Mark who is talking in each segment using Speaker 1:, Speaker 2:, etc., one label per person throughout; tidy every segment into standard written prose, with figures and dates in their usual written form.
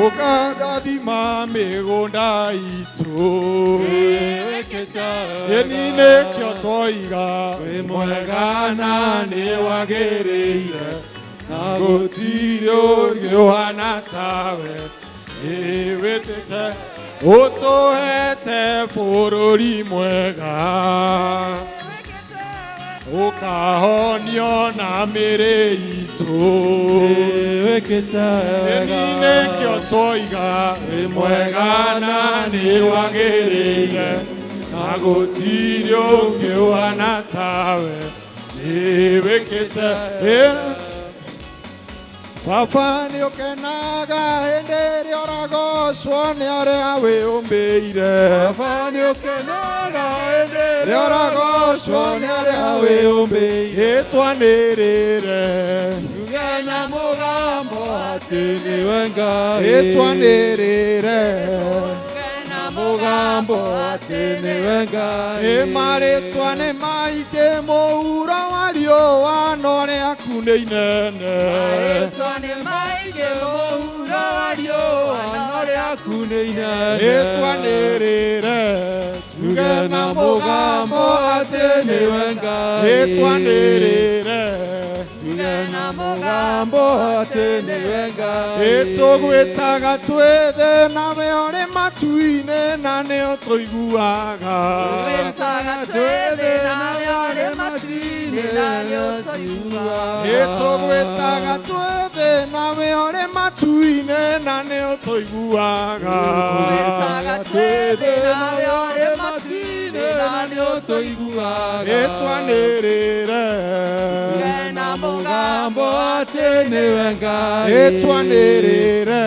Speaker 1: Ũkarathima mĩgũnda itũ. Ĩni nĩkĩo twoiga wĩ mwega na nĩ wagĩrĩire, na gũtirĩ ũngĩ ũhana tawe. Ĩ wĩtĩke ũtũhete bũrũri mwega, ũkahonio na mĩrĩ itũ. Ĩni nĩkĩo twoiga wĩ mwega na nĩ wagĩrĩire, na gũtirĩ ũngĩ ũhana tawe. Nĩ wĩkĩte. Baba nĩ ũkenaga hĩndĩ ĩrĩa ũragocwo nĩ arĩa wĩũmbĩire.
Speaker 2: Baba nĩ ũkenaga hĩndĩ
Speaker 1: ĩrĩa ũragocwo nĩ arĩa wĩũmbĩire. Ĩtwanĩrĩre
Speaker 2: tuge na mũgambo atĩ nĩwe Ngai.
Speaker 1: Ĩtwanĩrĩre
Speaker 2: na mũgambo atĩ nĩwe Ngai.
Speaker 1: Ĩ marĩtwa nĩ maingĩ mũhuro wa riũa no rĩaku nĩ inene.
Speaker 2: Marĩtwa nĩ maingĩ mũhuro wa riũa no rĩaku nĩ inene.
Speaker 1: Ĩtwanĩrĩre tuge na mũgambo atĩ nĩwe
Speaker 2: Ngai.
Speaker 1: Ĩtwanĩrĩre
Speaker 2: tuge na mũgambo atĩ nĩwe Ngai.
Speaker 1: Ĩtũgwĩtaga twĩ thĩ nawe ũrĩ matu-inĩ na nĩ ũtũiguaga.
Speaker 2: Tũgwĩtaga twĩ thĩ nawe ũrĩ matu-inĩ na nĩ ũtũiguaga.
Speaker 1: Ĩtũgwĩtaga twĩ thĩ nawe ũrĩ matu-inĩ na nĩ ũtũiguaga.
Speaker 2: Tũgwĩtaga twĩ thĩ nawe ũrĩ matu-inĩ na nĩ ũtũiguaga.
Speaker 1: Ĩtwanĩrĩre
Speaker 2: tuge na mũgambo atĩ nĩwe Ngai.
Speaker 1: Ĩtwanĩrĩre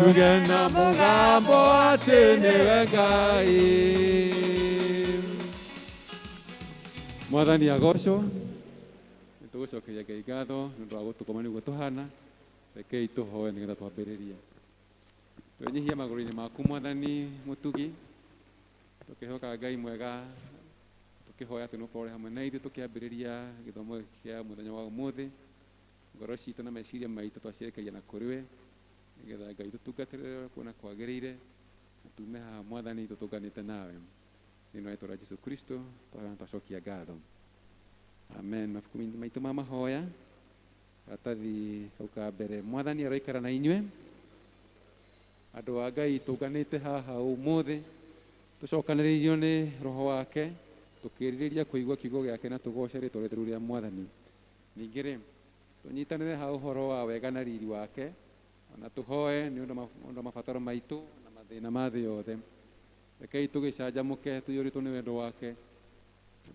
Speaker 2: tuge na mũgambo atĩ nĩwe Ngai.
Speaker 3: Mwathani agocwo. Nĩ tũgũcokeria Ngai ngatho nĩ ũndũ wa gũtũkoma nĩguo tũhana. Rekei tũhoe nĩgetha twambĩrĩrie. Twenyihia magũrũ-inĩ maku Mwathani mũtugi, tũkĩhoka Ngai mwega, tũkĩhoya atĩ nĩũkorwo ũrĩ hamwe na ithuĩ tũkĩambĩrĩria gĩthomo kĩa mũthenya wa ũmũthĩ. Ngoro citũ na meciria maitũ twacierekeria na kũrĩ we, nĩgetha Ngai tũtungatĩre kuona kwagĩrĩire, na tume haha Mwathani tũtũnganĩte nawe. Thĩinĩ wa rĩĩtwa rĩa Jesũ Kristo twahoya na twacokia ngatho. Amen. Mabuku maitũ ma mahoya, karatathi kau ka mbere. Mwathani aroikara na inyuĩ. Andũ a Ngai tũnganĩte haha ũmũthĩ, tũcokanĩrĩirio nĩ Roho wake, tũkĩrirĩria kũigua kiugo gĩake na tũgooce rĩĩtwa rĩtheru rĩa Mwathani. Ningĩ rĩ, tũnyitanĩre ha ũhoro wa wega na riri wake, ona tũhoe nĩ ũndũ wa mabataro maitũ na mathĩna ma thĩ yothe. Rekei tũgĩcanjamũke tũiyũrĩtwo nĩ wendo wake,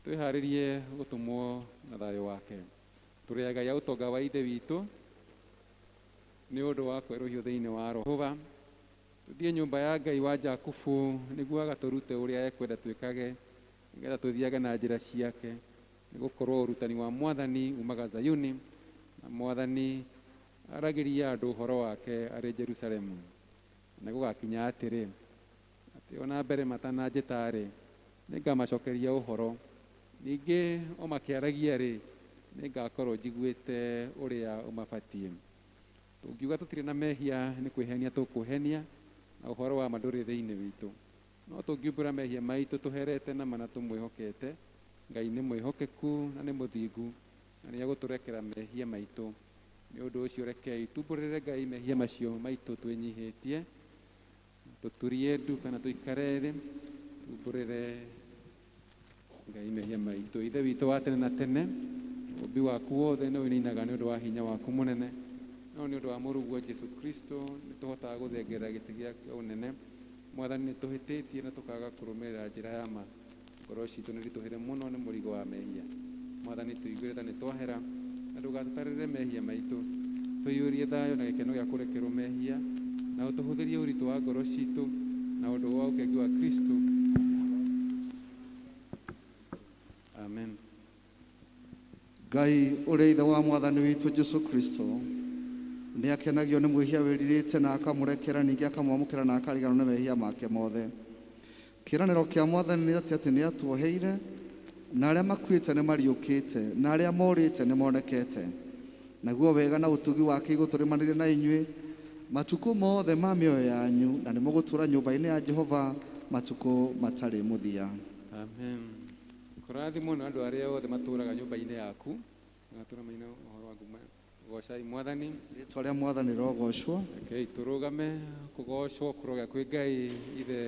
Speaker 3: twĩharĩrie gũtũmwo na thayũ wake. Tũrĩ agai a ũtonga wa Ithe witũ nĩ ũndũ wa kwerũhio thĩinĩ wa Roho. Tũthiĩ nyũmba ya Ngai wa Jakubu nĩguo agatũrute ũrĩa ekwenda twĩkage, nĩgetha tũthiage na njĩra ciake, nĩgũkorwo ũrutani wa Mwathani umaga Zayuni, na Mwathani aragĩria andũ ũhoro wake arĩ Jerusalemu. Na gũgakinya atĩrĩ, atĩ ona mbere matananjĩta-rĩ, nĩngamacokeria ũhoro. Ningĩ o makĩaragia-rĩ, nĩngakorwo njiguĩte ũrĩa ũmabatiĩ. Tũngiuga tũtirĩ na mehia nĩ kwĩhenia tũkwĩhenia, na ũhoro wa ma ndũrĩ thĩinĩ witũ. No tũngiumbũra mehia maitũ tũherete na mana tũmwĩhokete, Ngai nĩ mwĩhokeku na nĩ mũthingu, na nĩegũtũrekera mehia maitũ. Nĩ ũndũ ũcio rekei tumbũrĩre Ngai mehia macio maitũ twĩnyihĩtie, tũturie ndu kana tũikare thĩ, tumbũrĩre Ngai mehia maitũ. Ithe witũ wa tene na tene, ũmbi waku wothe nĩ ũinainaga nĩ ũndũ wa hinya waku mũnene, no nĩ ũndũ wa mũrũguo Jesũ Kristo nĩ tũhotaga gũthengerera gĩtĩ gĩa ũnene. Mwathani nĩ tũhĩtĩtie na tũkaga kũrũmĩrĩra njĩra ya ma. Ngoro citũ nĩ ritũhĩre mũno nĩ mũrigo wa mehia. Mwathani tũiguĩre tha nĩ twahera, na ndũgatũtarĩre mehia maitũ. Tũiyũrie thayũ na gĩkeno gĩa kũrekerwo mehia, na ũtũhũthĩrie ũritũ wa ngoro citũ na ũndũ wa ũkengi wa Kristo. Amen.
Speaker 4: Ngai ũrĩa Ithe wa Mwathani witũ Jesũ Kristo nĩ akenagio nĩ mwĩhia wĩrirĩte na akamũrekera, ningĩ akamwamũkĩra na akariganĩrwo nĩ mehia make mothe. Kĩĩranĩro kĩa Mwathani nĩ atĩ atĩ nĩ atuoheire, na arĩa makuĩte nĩ mariũkĩte, na arĩa morĩte nĩ monekete. Naguo wega na ũtugi wake igũtũrĩmanĩre na inyuĩ, Matukũ mothe ma mĩoyo yanyu, na nĩ mũgũtũũra nyũmba-inĩ ya Jehova matukũ matarĩ mũthia.
Speaker 3: Amen. Kũrathimwo nĩ andũ arĩa othe matũũraga nyũmba-inĩ yaku, magatũũra maina ũhoro wa nguma. Goocai Mwathani.
Speaker 4: Rĩĩtwa rĩa Mwathani rĩrogoocwo.
Speaker 3: Rekei tũrũgame kũgoocwo kũrogĩa kwĩ Ngai Ithe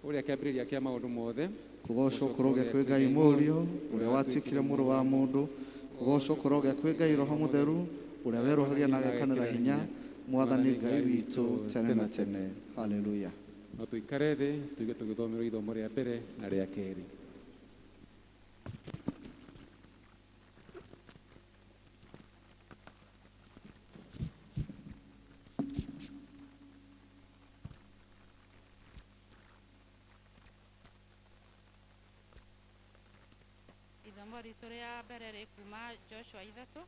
Speaker 3: ũrĩa kĩambĩrĩria kĩa maũndũ mothe.
Speaker 4: Kũgoocwo kũrogĩa kwĩ Ngai Mũriũ ũrĩa watuĩkire mũrũ wa mũndũ. Kũgoocwo kũrogĩa kwĩ Ngai Roho Mũtheru ũrĩa werũhagia na agekanĩra hinya Mwathani Ngai witũ tene na tene. Haleluya.
Speaker 3: No tũikare thĩ tũigue tũgĩthomerwo ithomo rĩa mbere na rĩa kerĩ.
Speaker 5: Ithomo ritũ rĩa mbere rĩ kuma Joshua 3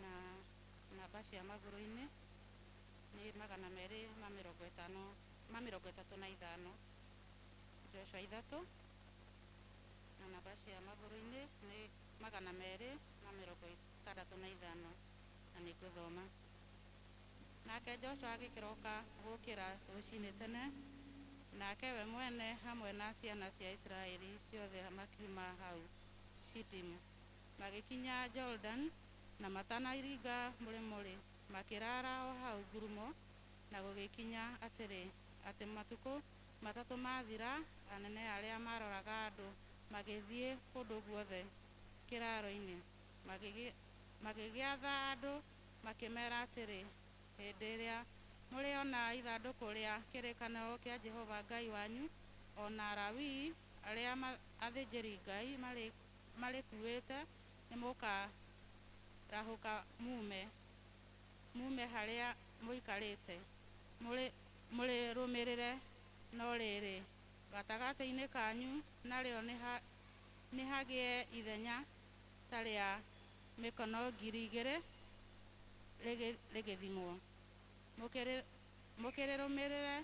Speaker 5: na namba cia magũrũ-inĩ nĩ 255, Joshua 3 na namba cia magũrũ-inĩ nĩ 265, na nĩ ngũthoma. Nake Joshua agĩkĩroka gũkĩra rũcinĩ tene, nake we mwene hamwe na ciana cia Isiraeli ciothe makiuma hau Shitimu, magĩkinya Jordan, na matanairinga mũrĩmo-rĩ, makĩraara o hau ngurumo. Na gũgĩkinya atĩrĩ, atĩ matukũ 3 mathira, anene arĩa maroraga andũ magĩthiĩ kũndũ guothe kĩraaro-inĩ, magĩgĩatha andũ makĩmeera atĩrĩ, hĩndĩ ĩrĩa mũrĩona ithandũkũ rĩa kĩrĩkanĩro kĩa Jehova Ngai wanyu, o na Alawii arĩa athĩnjĩri-Ngai marĩkuĩte, nĩmũkarahũka mume harĩa mũikarĩte mũrĩrũmĩrĩre. No rĩrĩ, gatagatĩ-inĩ kanyu narĩo nĩhagĩe ithenya ta rĩa mĩkono 2,000 rĩgĩthimwo, mũkĩrĩrũmĩrĩre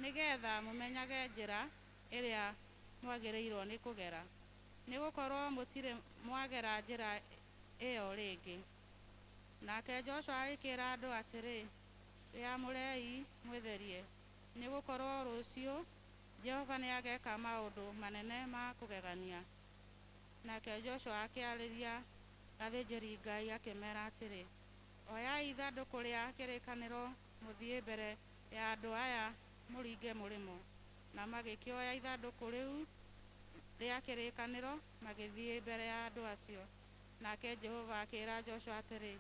Speaker 5: nĩgetha mũmenyage njĩra ĩrĩa mwagĩrĩirwo nĩ kũgera, nĩgũkorwo mũtirĩ mwagera njĩra ĩyo rĩngĩ. Nake Joshua agĩkĩĩra andũ atĩrĩ, wĩamũrei mwĩtherie, nĩgũkorwo rũciũ Jehova nĩageeka maũndũ manene ma kũgegania. Nake Joshua akĩarĩria athĩnjĩri-Ngai akĩmeera atĩrĩ, oyai ithandũkũ rĩa kĩrĩkanĩro mũthiĩ mbere ya andũ aya mũringe mũrĩmo. Na magĩkĩoya ithandũkũ rĩu rĩa kĩrĩkanĩro magĩthiĩ mbere ya andũ acio. Nake Jehova akĩĩra Joshua atĩrĩ,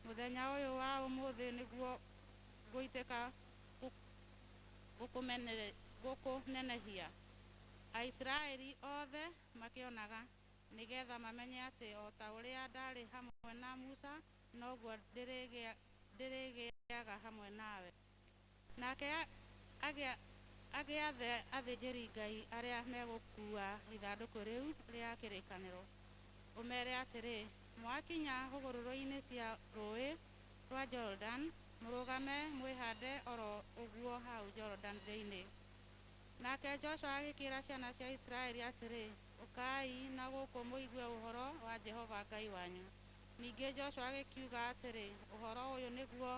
Speaker 5: mũthenya ũyũ wa ũmũthĩ nĩguo ngũitĩka gũkũnenehia. Aisiraeli othe makĩonaga, nĩgetha mamenye atĩ o ta ũrĩa ndaarĩ hamwe na Musa, noguo ndĩrĩgĩaga hamwe nawe. Nake agĩathe athĩnjĩri-Ngai arĩa megũkuua ithandũkũ rĩu rĩa kĩrĩkanĩro, ũmeere atĩrĩ, mwakinya hũgũrũrũ-inĩ cia rũũĩ rwa Jordan, mũrũgame mwĩhande oro ũguo hau Jordan thĩinĩ. Nake Joshua agĩkĩĩra ciana cia Isiraeli atĩrĩ, ũkai na gũkũ mũigue ũhoro wa Jehova Ngai wanyu. Ningĩ Joshua agĩkiuga atĩrĩ, ũhoro ũyũ nĩguo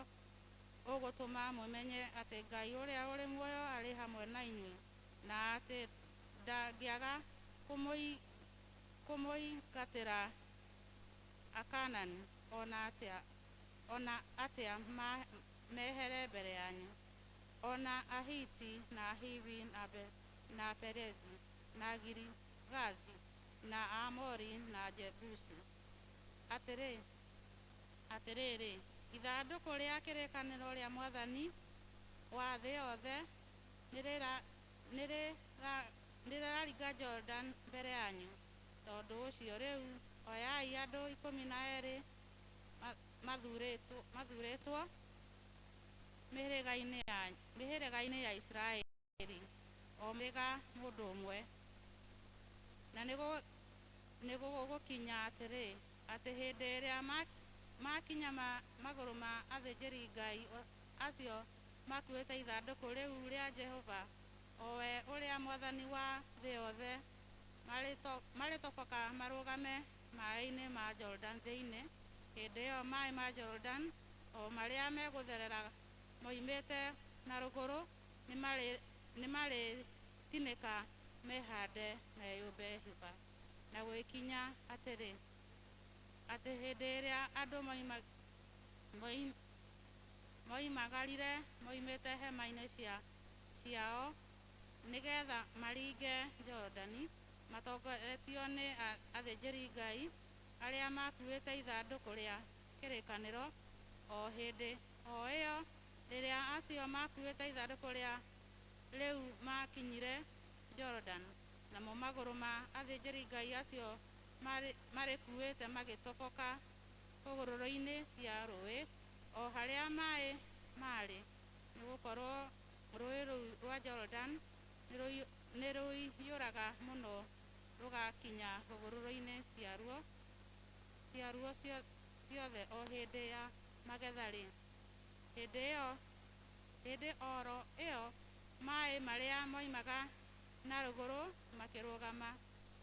Speaker 5: ũgũtũma mũmenye atĩ Ngai ũrĩa ũrĩ muoyo arĩ hamwe na inyuĩ, na atĩ ndangĩaga kũmũingatĩra Akaanani ona atĩa mehere mbere yanyu, ona Ahiti na Ahivi na Perezi na Girigazi na Amori na Jebusi. Atĩrĩrĩ, ithandũkũ rĩa kĩrĩkanĩro rĩa Mwathani wa thĩ yothe nĩrĩraringa Jordan mbere yanyu. Tondũ ũcio rĩu oyai andũ 12 mathurĩtwo mĩhĩrĩga-inĩ ya Isiraeli, o mũhĩrĩga mũndũ ũmwe. Na nĩgũgũkinya atĩrĩ, atĩ hĩndĩ ĩrĩa makinya magũrũ ma athĩnjĩri-Ngai acio makuĩte ithandũkũ rĩu rĩa Jehova, o we ũrĩa Mwathani wa thĩ yothe, marĩtoboka marũgame maaĩ-inĩ ma Jordan thĩinĩ. Hĩndĩ ĩyo maaĩ ma Jorodani o marĩa megũtherera moimĩte na rũgũrũ nĩmarĩtinĩka mehande meyũmbe hĩba. Na gũgĩkinya atĩrĩ, atĩ hĩndĩ ĩrĩa andũ moimagarire moimĩte hema-inĩ ciao nĩgetha maringe Jorodani matongoretio nĩ athĩnjĩri-Ngai arĩa makuĩte ithandũkũ rĩa kĩrĩkanĩro, o hĩndĩ o ĩyo rĩrĩa acio makuĩte ithandũkũ rĩa rĩu makinyire Jorodani, namo magũrũ ma athĩnjĩri-Ngai acio marĩkuĩte magĩtoboka hũgũrũrũ-inĩ cia rũũĩ o harĩa maaĩ maarĩ, nĩgũkorwo rũũĩ rũu rwa Jorodani nĩrũiyũraga mũno rũgakinya hũgũrũrũ-inĩ ciaruo ciothe o hĩndĩ ya magetha-rĩ. Hĩndĩ oro ĩyo maaĩ marĩa moimaga na rũgũrũ makĩrũgama,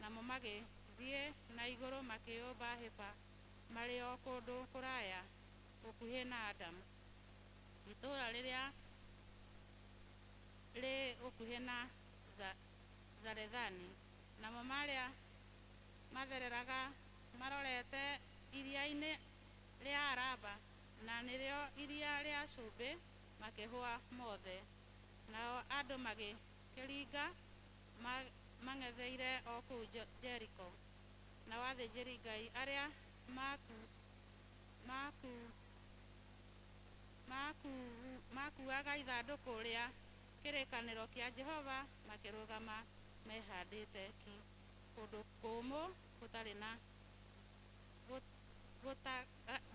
Speaker 5: namo magĩthiĩ na igũrũ makĩũmba hĩba marĩ o kũndũ kũraya gũkuhĩ na Adamu, itũũra rĩrĩa rĩ gũkuhĩ na Zarethani. Namo marĩa mathereraga marorete iria-inĩ rĩa Araba, na nĩrĩo iria rĩa Cumbĩ, makĩhũa mothe. Nao andũ magĩkĩringa mang'etheire o kũu Jeriko. Nao athĩnjĩri-Ngai arĩa makuuaga ithandũkũ rĩa kĩrĩkanĩro kĩa Jehova makĩrũgama mehandĩte ki kũndũ kũmũ gũtarĩ na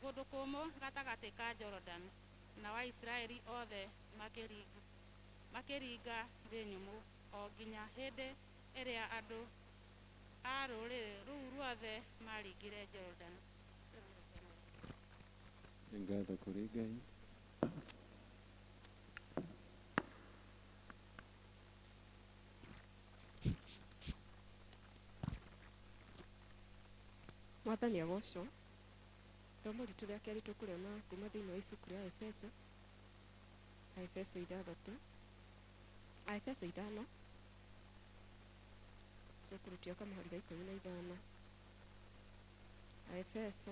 Speaker 5: kũndũ kũmũ gatagatĩ ka Jorodani. Nao Aisiraeli othe makĩringa thĩ nyũmũ o nginya hĩndĩ ĩrĩa andũ a rũrĩrĩ rũu ruothe maringire Jorodani.
Speaker 3: Ngatho kũrĩ Ngai.
Speaker 6: Mwathani agocwo. Ithomo ritũ rĩa kerĩ tũkũrĩona kuma thĩinĩ wa ibuku rĩa Efeso, Aefeso ithathatũ, Aefeso 5, tũkũrutia kamũhari ga 15. Aefeso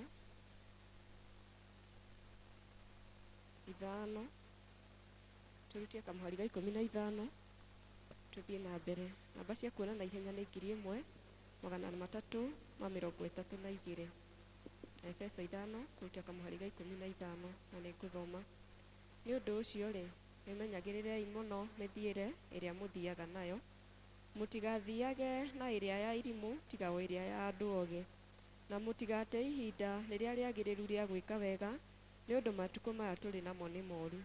Speaker 6: 5, tũrutie kamũhari ga 15, tũthiĩ na mbere. Namba cia kuona na ihenya nĩ 1332. Efeso 5 kũrutia kamũhari ga 15, na nĩ ngũthoma. Nĩ ũndũ ũcio rĩ, mwĩmenyagĩrĩrei mũno mĩthiĩre ĩrĩa mũthiaga nayo, mũtigathiage na ĩrĩa ya irimũ tiga o ĩrĩa ya andũ ogĩ, na mũtigate ihinda rĩrĩa rĩagĩrĩru rĩa gwĩka wega, nĩ ũndũ matukũ maya tũrĩ namo nĩ moru.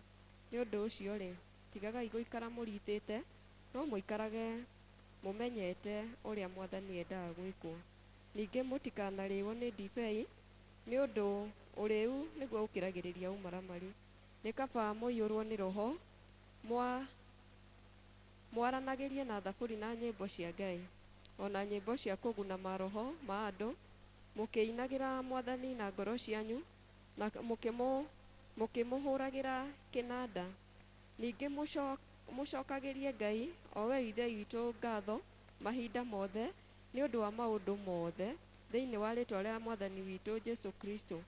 Speaker 6: Nĩ ũndũ ũcio rĩ, tigagai gũikara mũritĩte, no mũikarage mũmenyete ũrĩa Mwathani endaga gwĩkwo. Ningĩ mũtikanarĩĩo nĩ ndibei, nĩ ũndũ ũrĩĩu nĩguo ũkĩragĩrĩria ũmaramari. Nĩ kaba mũiyũrwo nĩ Roho, mwaranagĩrie na thaburi na nyĩmbo cia Ngai, o na nyĩmbo cia kũguna maroho ma andũ, mũkĩinagĩra Mwathani na ngoro cianyu, na mũkĩmũhũragĩra kĩnanda. Ningĩ mũcokagĩrie Ngai, o we Ithe witũ, ngatho mahinda mothe nĩ ũndũ wa maũndũ mothe, thĩinĩ wa rĩĩtwa rĩa Mwathani witũ Jesũ Kristo,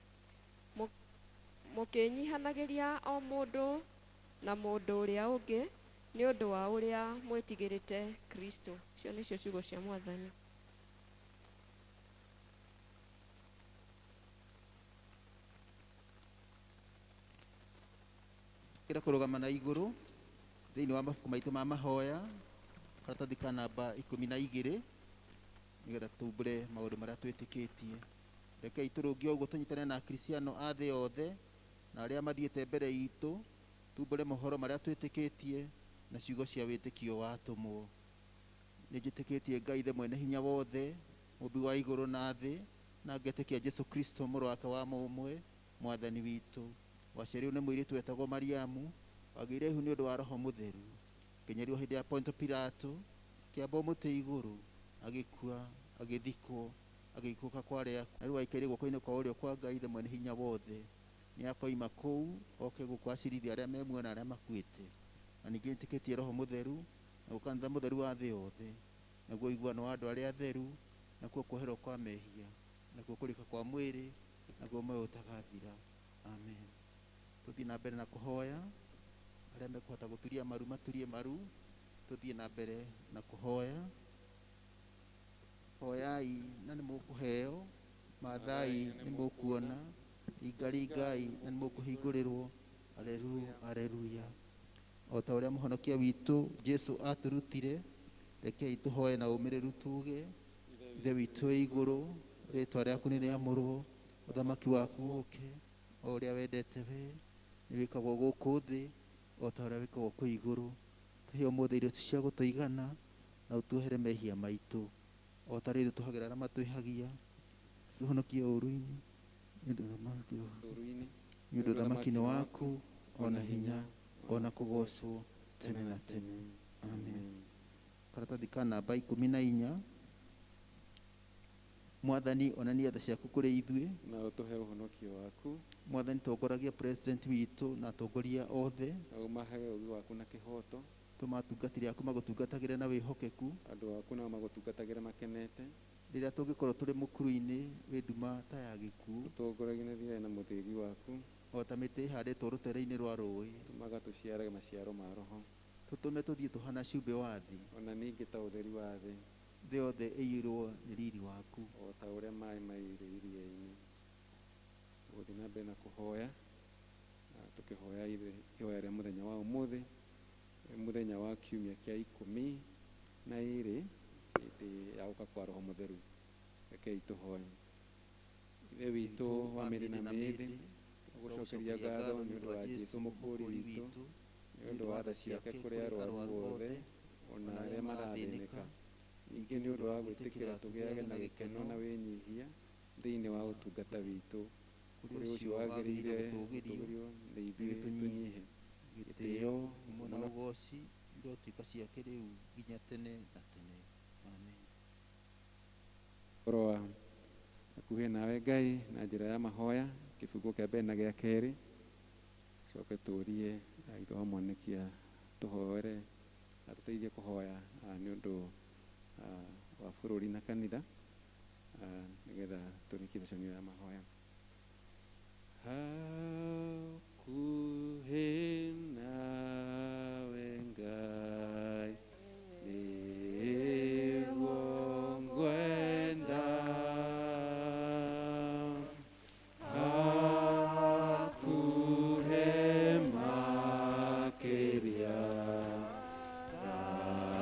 Speaker 6: mũkĩnyihanagĩria o mũndũ na mũndũ ũrĩa ũngĩ nĩ ũndũ wa ũrĩa mwĩtigĩrĩte Kristo. Icio nĩcio ciugo cia Mwathani.
Speaker 7: Kĩra kũrũgama na igũrũ thĩinĩ wa mabuku maitũ ma mahoya, karatathi ka namba 12, nĩgetha tumbũre maũndũ marĩa twĩtĩkĩtie. Rekei tũrũngie ũguo tũnyitane na Akristiano a thĩ yothe na arĩa mathiĩte mbere itũ, tumbũre mohoro marĩa twĩtĩkĩtie na ciugo cia wĩtĩkio wa atũmwo. Nĩ njĩtĩkĩtie Ngai Ithe mwene hinya wothe, mũmbi wa igũrũ na thĩ, na ngetĩkia Jesũ Kristo mũrũ wake wa mũmwe, Mwathani witũ. Waciarirwo nĩ mũirĩtu wetagwo Mariamu, wagĩire ihu nĩ ũndũ wa Roho Mũtheru. Akĩnyarirwo hĩndĩ ya Ponto Pilato, akĩambwo mũtĩ igũrũ, agĩkua, agĩthikwo. Agĩikũrũka kwa arĩa na rĩu aikaire guoko-inĩ kwa ũrĩo kwa Ngai Ithe mwene hinya wothe. Nĩ akoima kũu oke gũkũ acirithia arĩa me muoyo na arĩa makuĩte. Na ningĩ nĩtĩkĩtie Roho Mũtheru, naguo kanitha mũtheru wa thĩ yothe, naguo ũiguano wa andũ arĩa atheru, nakuo kuoherwo kwa mehia, nakuo kũrĩka kwa mwĩrĩ, naguo muoyo ũtagathira. Amen. Tũthiĩ na mbere na kũhoya. Arĩa mekũhota gũturia maru maturie maru. Tũthiĩ na mbere na kũhoya. Hoyai na nĩ mũkũheo, mathai nĩ mũkuona, ringaringai na nĩ mũkũhingũrĩrwo. Aleluya, aleluya. O ta ũrĩa mũhonokia witũ Jesu atũrutire, rekei tũhoe na ũmĩrĩru tuge, Ithe witũ wĩ igũrũ, rĩtwa rĩaku nĩ rĩamũrwo, ũthamaki waku ũke, o ũrĩa wendete we nĩ wĩkagwo gũkũ thĩ o ta ũrĩa wĩkagwo kũu igũrũ. Tũhe ũmũthĩ irio cia gũtũigana, na ũtuohere mehia maitũ o ta rĩu tũhagĩra arĩa matwĩhagia, tũhonokie ũũru-inĩ, nĩ ũndũ ũthamaki nĩ waku, ona hinya, ona kũgocwo tene na tene. Amen. Karatathi ka namba 14. Mwathani, onania tha ciaku kũrĩ ithuĩ,
Speaker 3: na ũtũhe ũhonokio waku.
Speaker 7: Mwathani, tongoragia president witũ na atongoria othe,
Speaker 3: na ũmahe ũũgĩ waku na kĩhooto.
Speaker 7: Tũma atungatĩri aku magũtungatagĩre na wĩhokeku,
Speaker 3: andũ aku nao magũtungatagĩre makenete.
Speaker 7: Rĩrĩa tũngĩkorwo tũrĩ mũkuru-inĩ wĩ nduma ta ya gĩkuũ,
Speaker 3: ũtongoragie na thiĩre na mũthĩgi waku,
Speaker 7: o ta mĩtĩ ĩhandĩtwo rũtere-inĩ rwa rũĩ.
Speaker 3: Tũmaga tũciarage maciaro ma Roho,
Speaker 7: tũtũme tũthiĩ tũhana cumbĩ wa thĩ,
Speaker 3: ona ningĩ ta ũtheri wa thĩ.
Speaker 7: Thĩ yothe ĩiyũirwo nĩ riri waku,
Speaker 3: o ta ũrĩa maĩ maiyũire iria-inĩ. Gũthiĩ na mbere na kũhoya, tũkĩhoya ihoya rĩa mũthenya wa ũmũthĩ, mũthenya wa kiumia kĩa 12 hĩndĩ ya gũka kwa Roho Mũtheru. Rekei tũhoe. Ithe witũ wa mĩrĩ na mĩĩrĩ, tũgũcokeria ngatho nĩ ũndũ wa Jesũ mũkũũri witũ, nĩ ũndũ wa tha ciake kũrĩ arwaru othe ona arĩa marathĩnĩka, ningĩ nĩ ũndũ wa gwĩtĩkĩra tũgĩage na gĩkeno na wĩnyihia thĩinĩ wa ũtungata witũ, kũrĩ ũcio wagĩrĩire gũtũũgĩrio nĩ ithuĩ tũnyihe.
Speaker 7: Gĩtĩo na ũgoci irotuĩka ciake rĩu nginya tene na tene. Amen.
Speaker 3: Ũhoro wa hakuhĩ nawe Ngai na njĩra ya mahoya, kĩbungo kĩa mbere na gĩa kerĩ, coke tũrie Ithe wa Mwanekia tũhoere atũteithie kũhoya nĩ ũndũ wa bũrũri na kanitha, nĩgetha tũrĩkie session ya mahoya. Hakuhĩ nawe Ngai nĩguo ngwenda, hakuhĩ makĩria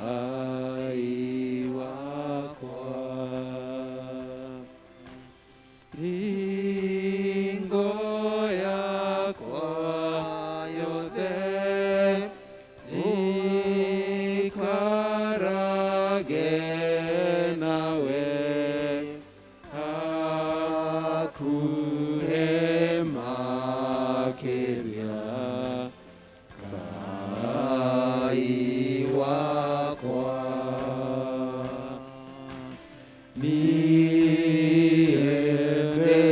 Speaker 3: Ngai wakwa, hingo yakwa yothe njikarage nawe, hakuhĩ makĩria Ngai wakwa. Niĩ ndĩ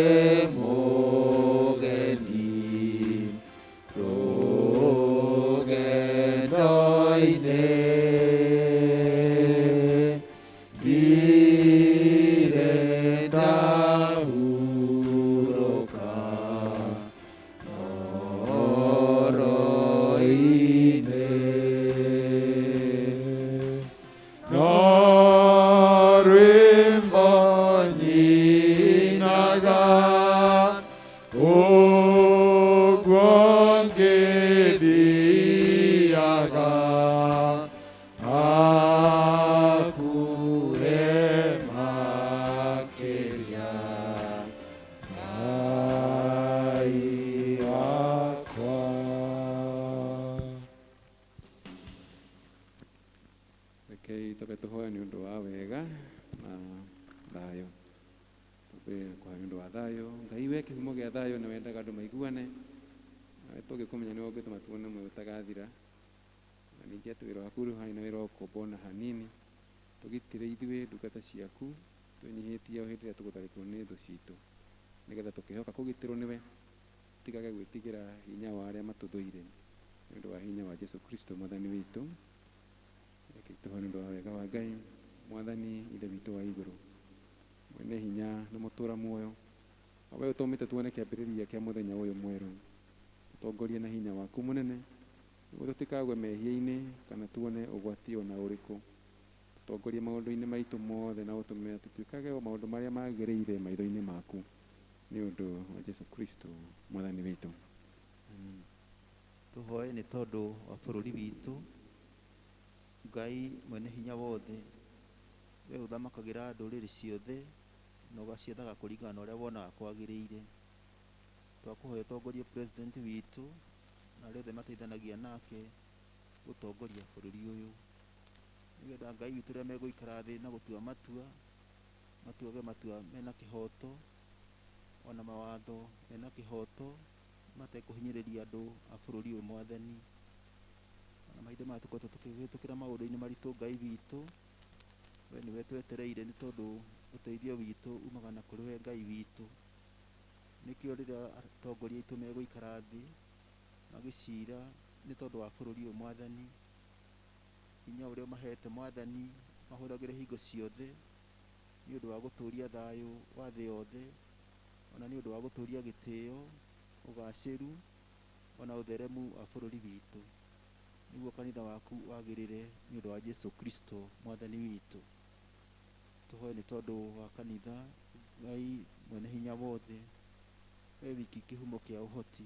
Speaker 3: mũgeni rũgendo-inĩ, ndirĩ ndahurũka ngoro-inĩ, no rwĩmbo nyinaga ũguo ngĩthiaga, hakuhĩ makĩria Ngai wakwa. Rekei twambe tũhoe nĩ ũndũ wa wega na thayũ. Twambe kũhoya nĩ ũndũ wa thayũ. Ngai we kĩhumo gĩa thayũ nĩ wendaga andũ maiguane, nawe tũngĩkũmenya nĩwe ũngĩtũma tuone muoyo ũtagathira. Na ningĩ atĩ wĩra waku ũrĩ na wĩra wa gũkomba ona hanini, tũgitĩre ithuĩ ndungata ciaku Twĩnyihĩtie o hĩndĩ ĩrĩa tũgũtharĩkĩrwo nĩ thũ citũ, nĩgetha tũkĩhoka kũgitĩrwo nĩwe, tũtigage gwĩtigĩra hinya wa arĩa matũthũire, nĩ ũndũ wa hinya wa Jesu Kristo Mwathani witũ. Reke tũhoe nĩ ũndũ wa wega wa Ngai, Mwathani Ithe witũ wa igũrũ, mwene hinya na mũtũra muoyo, o we ũtũmĩte tuone kĩambĩrĩria kĩa mũthenya ũyũ mwerũ. Tũtongorie na hinya waku mũnene, nĩguo tũtikagwe mehia-inĩ kana tuone ũgwati ona ũrĩkũ. Tũtongorie maũndũ-inĩ maitũ mothe na ũtũme atĩ twĩkage o maũndũ marĩa magĩrĩire maitho-inĩ maku, nĩ ũndũ wa Jesu Kristo Mwathani witũ. Amen.
Speaker 7: Tũhoe nĩ tondũ wa bũrũri witũ. Ngai mwene hinya wothe, we ũthamakagĩra ndũrĩrĩ ciothe na ũgaciathaga kũringana na ũrĩa wonaga kwagĩrĩire. Twakũhoya ũtongorie president witũ na arĩa othe mateithanagia nake gũtongoria bũrũri ũyũ, nĩgetha Ngai witũ rĩrĩa megũikara thĩ na gũtua matua, matuage matua mena kĩhoto, ona mawatho mena kĩhoto, matekũhinyĩrĩria andũ a bũrũri ũyũ Mwathani. Ona mahinda maya tũkoretwo tũkĩhĩtũkĩra maũndũ-inĩ maritũ Ngai witũ, we nĩwe twetereire nĩ tondũ ũteithio witũ umaga na kũrĩ we Ngai witũ. Nĩkĩo rĩrĩa atongoria aitũ megũikara thĩ magĩcira nĩ tondũ wa bũrũri ũyũ Mwathani, hinya ũrĩa ũmahete Mwathani mahũthagĩre hingo ciothe nĩ ũndũ wa gũtũria thayũ wa thĩ yothe, ona nĩ ũndũ wa gũtũria gĩtĩo, ũgacĩru ona ũtheremu wa bũrũri witũ, nĩguo kanitha waku wagĩrĩre nĩ ũndũ wa Jesu Kristo Mwathani witũ. Tũhoe nĩ tondũ wa kanitha, Ngai mwene hinya wothe, we wiki kĩhumo kĩa ũhoti,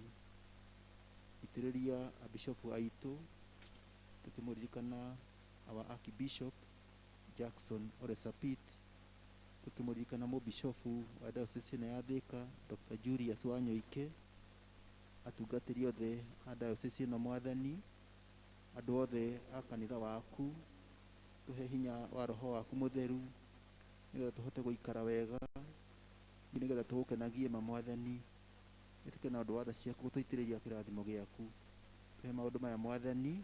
Speaker 7: itĩrĩria abishopu aitũ, tũkĩmũririkana our Archbishop Jackson Ole Sapit, tũkĩmũririkana mũbishopu wa diocese ĩno ya Thika Dr. Julius Wanyoike, atungatĩri othe a diocese ĩno Mwathani, andũ othe a kanitha waku, tũhe hinya wa roho waku mũtheru nĩgetha tũhote gũikara wega, nĩgetha tũgũkenagie ma Mwathani. Ĩtĩkĩra na ũndũ wa tha ciaku gũtũitĩrĩria kĩrathimo gĩaku. Tũhe maũndũ maya Mwathani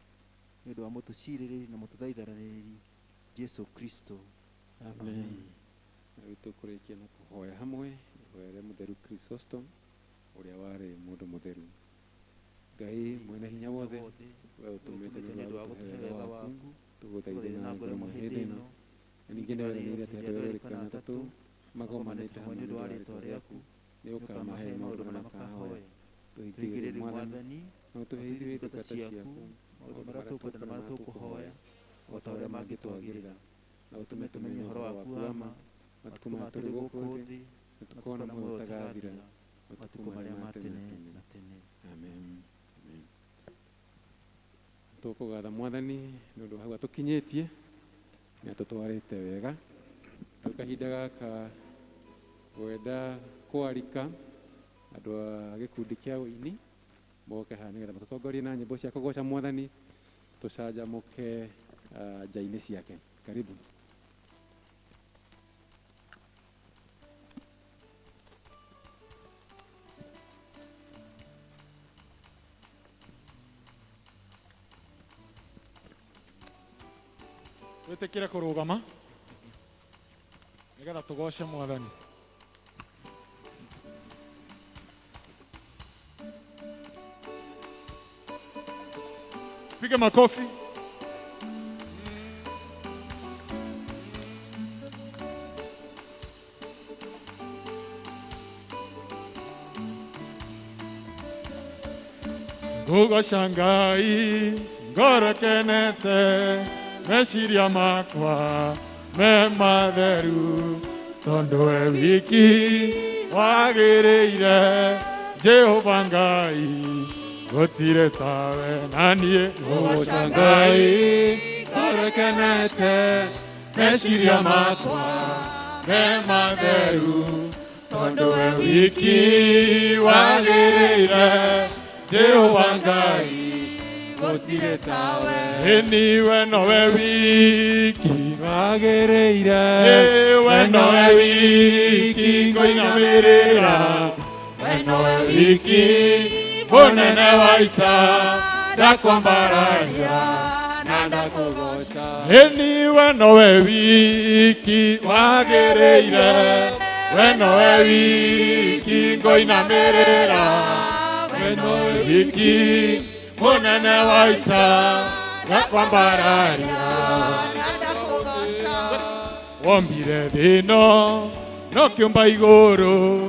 Speaker 7: nĩ ũndũ wa mũtũcirĩrĩri na mũtũthaithanĩrĩri Jesu Kristo.
Speaker 3: Amen. Na rĩu tũkũrĩkia na kũhoya hamwe ihoya rĩa mũtheru Chrysostom ũrĩa warĩ mũndũ mũtheru. Ngai mwene hinya wothe, we ũtũmĩte nĩ ũndũ wa gũtũhe wega waku, tũgũthaithe na ngoro ĩmwe hĩndĩ ĩno, na ningĩ nĩ weranĩire atĩ andũ erĩ kana atatũ magomanĩte hamwe nĩ ũndũ wa rĩĩtwa rĩaku, nĩ ũkamahe maũndũ marĩa makahoya. Tũhingĩrĩrie Mwathani, na ũtũhe ithuĩ ndungata ciaku
Speaker 7: maũndũ marĩa tũkwenda na marĩa tũkũhoya o ta ũrĩa mangĩtwagĩrĩra, na ũtũme tũmenye ũhoro waku wa ma matukũ maya tũrĩ gũkũ thĩ,
Speaker 3: na
Speaker 7: na
Speaker 3: tũkona
Speaker 7: tũkona
Speaker 3: muoyo
Speaker 7: muoyo
Speaker 3: ũtagathira
Speaker 7: ũtagathira
Speaker 3: matukũ
Speaker 7: matukũ
Speaker 3: marĩa
Speaker 7: marĩa
Speaker 3: ma
Speaker 7: ma
Speaker 3: tene
Speaker 7: tene
Speaker 3: na tene.
Speaker 7: na tene.
Speaker 3: Amen. Amen. Tũkũgatha Mwathani nĩ ũndũ wa hau atũkinyĩtie, nĩ atũtwarĩte wega. Rĩu kahinda gaka ngwenda kwarika andũ a gĩkundi kĩa ũini moke haha nĩgetha matũtongorie na nyĩmbo cia kũgoca Mwathani, tũcanjamũke nja-inĩ ciake. Karibu.
Speaker 1: Wĩtĩkĩre kũrũgama nĩgetha tũgoce Mwathani. Piga makofi. Ngũgoca Ngai ngoro kenete, meciria makwa me matheru, tondũ we wiki wagĩrĩire, Jehova Ngai gũtirĩ tawe na niĩ. Ngũgoca Ngai ngoro kenete, meciria makwa me matheru, tondũ we wiki wagĩrĩire, Jehova Ngai
Speaker 2: gũtirĩ tawe.
Speaker 1: Ĩni we nowe wiki
Speaker 3: wagĩrĩire,
Speaker 1: we nowe wiki ngũinamĩrĩra, we nowe wiki mũnene wa ita, ndakwambararia
Speaker 2: na ndakũgoca.
Speaker 1: Ĩni we nowe wiki wagĩrĩire, we nowe wiki ngũinamĩrĩra, we nowe wiki mũnene wa ita ndakwambararia. Wombire thĩ ĩno no kĩũmba igũrũ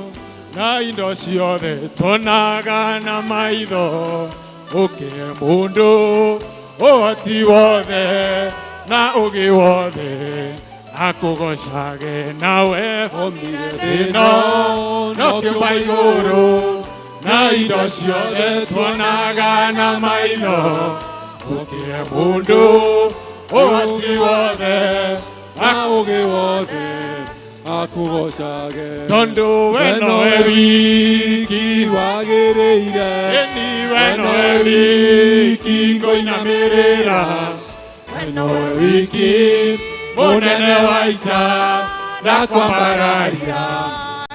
Speaker 1: na indo ciothe tuonaga na maitho, ũkĩhe mũndũ ũhoti wothe na ũgĩ wothe akũgocage nawe. Wombire thĩ ĩno no kĩũmba igũrũ na indo ciothe tuonaga na maitho, ũkĩhe mũndũ ũhoti wothe
Speaker 3: na ũgĩ wothe akũgocage.
Speaker 1: Tondũ we nowe wiki
Speaker 3: wagĩrĩire,
Speaker 1: ĩni we nowe wiki ngũinamĩrĩra, we nowe wiki mũnene wa ita ndakwambararia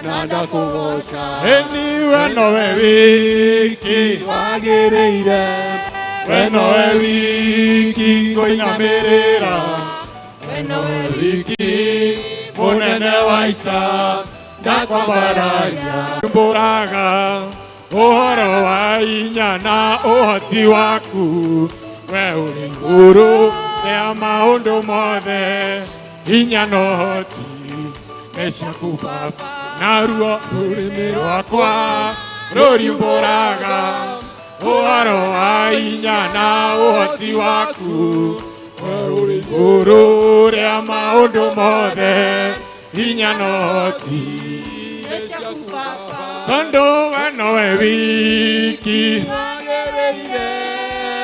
Speaker 3: na ndakũgoca.
Speaker 1: Ĩni we nowe wiki
Speaker 3: wagĩrĩire,
Speaker 1: we nowe wiki ngũinamĩrĩra, we nowe wiki mũnene wa ita ndakwambararia. Mbũraga ũhoro wa inya na ũhoti waku, we ũrĩ igũrũ rĩa maũndũ mothe, hinya na ũhoti nĩ ciaku Baba, naruo rũrĩmĩ rwakwa rũriumbũraga ũhoro wa hinya na ũhoti waku, we ũrĩ igũrũ rĩa maũndũ mothe, hinya na ũhoti, tondũ we nowe wiki,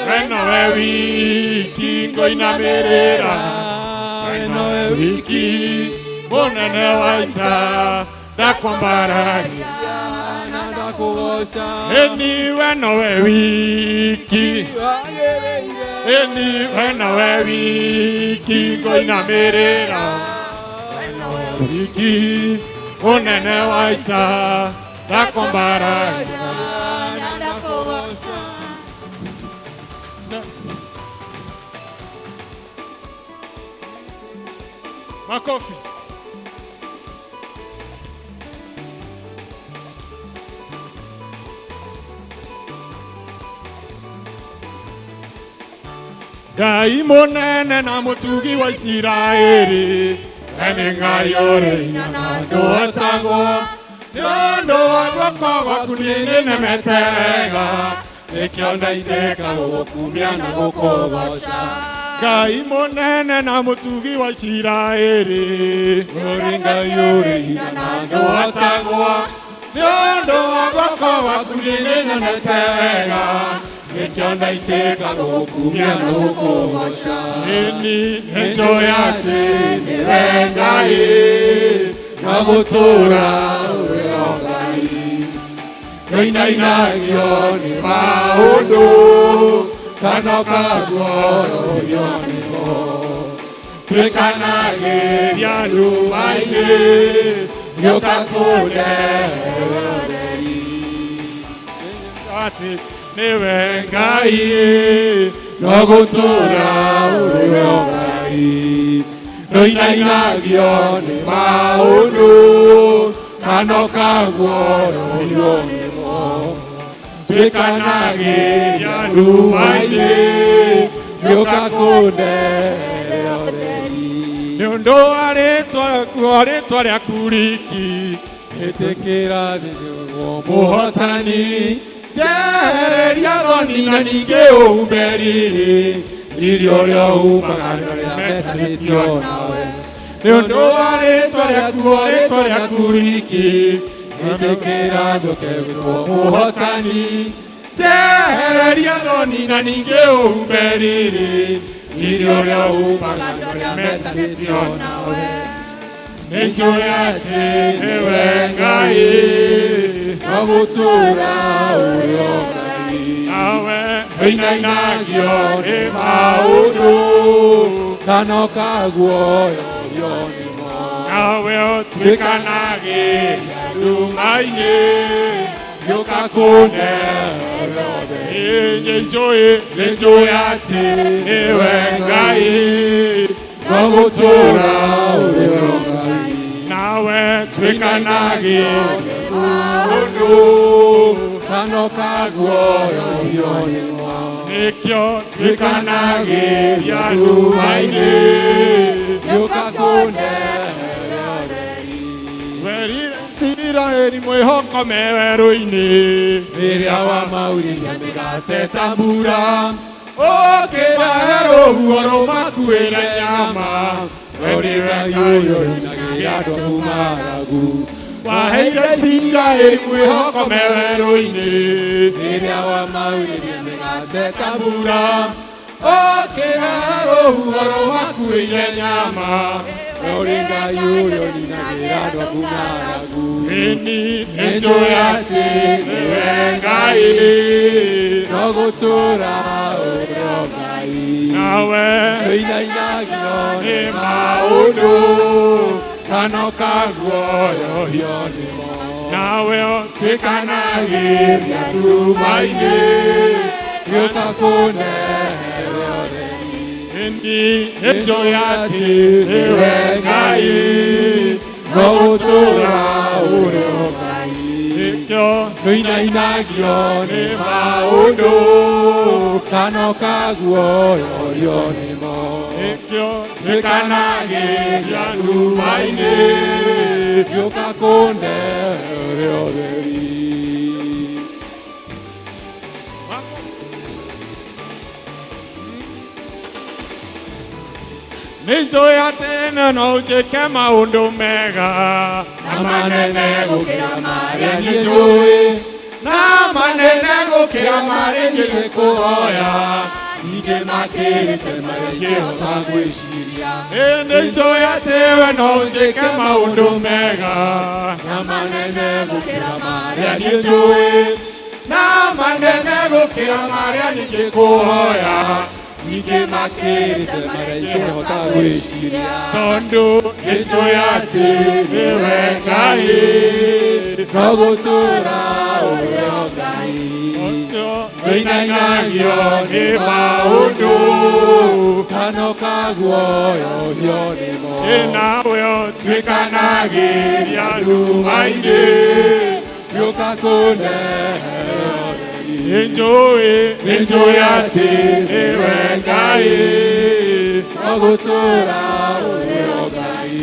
Speaker 1: we nowe wiki ngũinamĩrĩra, we nowe wiki mũnene wa ita ndakwambararia
Speaker 3: na ndakũgoca.
Speaker 1: Ĩni we nowe wiki, ĩni we nowe wiki ngũinamĩrĩra, we nowe wiki mũnene wa ita ndakwambararia. Makofi. Ngai mũnene na mũtugi wa Isiraeli, we nĩ Ngai ũrĩ hinya na ndũhotagwo, nĩ ũndũ wa guoko gwaku niĩ nĩnemete wega, nĩkĩo ndaitĩka gũgũkumia na gũkũgoca. Ngai mũnene na mũtugi wa Isiraeli, ũrĩ Ngai ũrĩ hinya na ndũhotagwo, nĩ ũndũ wa guoko gwaku niĩ nĩnyonete wega, nĩkĩo ndaitĩka gũgũkumia na gũkũgoca. Ĩni nĩnjũĩ atĩ nĩwe Ngai, na gũtũũra ũrĩ o Ngai, ndũinainagio nĩ maũndũ kana ũkaguoyohio nĩmo, tuĩkanagĩria nduma-inĩ gĩũka kũndehere ũtheri, atĩ nĩwe Ngai, no gũtũũra ũrĩ o Ngai, ndũinainagio nĩ maũndũ kana ũkaguoyohio nĩmo, tuĩkanagĩria nduma-inĩ gĩũka kũndehere ũtheri, nĩ ũndũ wa rĩtwa rĩaku riki
Speaker 3: ĩtĩkĩra nĩguo
Speaker 1: mũhotani, njehereria thoni na ningĩ ũhume riri, riri ũrĩa umaga na arĩa metanĩtio nawe, nĩ ũndũ wa rĩtwa rĩaku, rĩtwa rĩaku riki,
Speaker 3: ĩtĩkĩra njũke gwĩtwo mũhotani,
Speaker 1: njehereria thoni na ningĩ ũhume riri, riri ũrĩa umaga na arĩa metanĩtio nawe, nĩnjũĩ atĩ nĩwe Ngai,
Speaker 3: no gũtũũra ũrĩ o Ngai,
Speaker 1: nawe ndũinainagio nĩ maũndũ
Speaker 3: kana ũkaguoyohio nĩmo,
Speaker 1: nawe ũtuĩkanagĩria nduma-inĩ
Speaker 3: gĩũka kũndehere ũtheri,
Speaker 1: nĩnjũĩ, nĩnjũĩ atĩ nĩwe Ngai, No gũtũũra ũrĩ o Ngai. Nawe tuĩkanagio nĩ maũndũ
Speaker 3: Kano kaguoyohio nĩmo.
Speaker 1: Nĩkĩo tuĩkanagĩria nduma-inĩ.
Speaker 2: Gĩũka kũndehere ũtheri.
Speaker 1: Werire Isiraeli mwĩhoko me werũ-inĩ.
Speaker 3: Rĩrĩa wamauririe mĩgate ta mbura.
Speaker 1: Ũkĩmahe rũhuho rũmakuĩre nyama. We nĩwe
Speaker 3: Ngai
Speaker 1: Ngai
Speaker 3: ũyũ ũrinagĩra andũ aku ng'aragu.
Speaker 1: Waheire Isiraeli mwĩhoko me werũ-inĩ.
Speaker 3: Rĩrĩa wamauririe mĩgate ta mbura.
Speaker 1: Ũkĩmahe rũhuho rũmakuĩire nyama.
Speaker 3: Ũrĩ Ngai ũyũ ũninagĩra andũ aku ng'aragu.
Speaker 1: Ĩni nĩnjũĩ atĩ nĩwe Ngai.
Speaker 3: No gũtũũra ũrĩ o Ngai.
Speaker 1: Nawe
Speaker 3: Tũinainagio
Speaker 1: nĩ
Speaker 3: nĩ
Speaker 1: maũndũ.
Speaker 3: Kano kaguoyohio nĩmo.
Speaker 1: Nawe ũtuĩkanagĩria nduma-inĩ.
Speaker 3: Gĩũka kũndehere ũtheri.
Speaker 1: Ĩni nĩnjũĩ atĩ nĩwe Ngai.
Speaker 3: No gũtũũra ũrĩ o Ngai.
Speaker 1: Nĩkĩo
Speaker 3: Tũinainagio nĩ
Speaker 1: nĩ maũndũ.
Speaker 3: Kano kaguoyohio nĩmo.
Speaker 1: Nĩkĩo tuĩkanagĩria nduma-inĩ.
Speaker 3: Gĩũka kũndehere ũtheri.
Speaker 1: Nĩnjũĩ atĩ no ũnjĩke maũndũ mega.
Speaker 3: Na manene gũkĩra marĩa
Speaker 1: niĩ
Speaker 3: niĩ
Speaker 1: njũĩ.
Speaker 3: njũĩ.
Speaker 1: Na manene gũkĩra marĩa niĩ ngũkũhoya.
Speaker 3: Ningĩ makĩrĩte marĩa ingĩhota gwĩciria.
Speaker 1: Nĩnjũĩ atĩ we no ũnjĩke maũndũ mega.
Speaker 3: Na manene gũkĩra marĩa
Speaker 1: Marĩa
Speaker 3: niĩ
Speaker 1: niĩ
Speaker 3: njũĩ.
Speaker 1: njũĩ. Na manene gũkĩra marĩa niĩ ngũkũhoya.
Speaker 3: Ningĩ makĩrĩte marĩa ingĩhota gwĩciria.
Speaker 1: Tondũ nĩnjũĩ atĩ nĩwe Ngai.
Speaker 3: No gũtũũra ũrĩ o Ngai.
Speaker 1: Tũinainagio nĩ maũndũ.
Speaker 3: Kano kaguoyohio nĩmo.
Speaker 1: Nawe ũtuĩkanagĩria nduma-inĩ.
Speaker 3: Gĩũka kũndehere ũtheri.
Speaker 1: Nĩnjũĩ atĩ nĩwe Ngai.
Speaker 3: No gũtũũra ũrĩ o Ngai.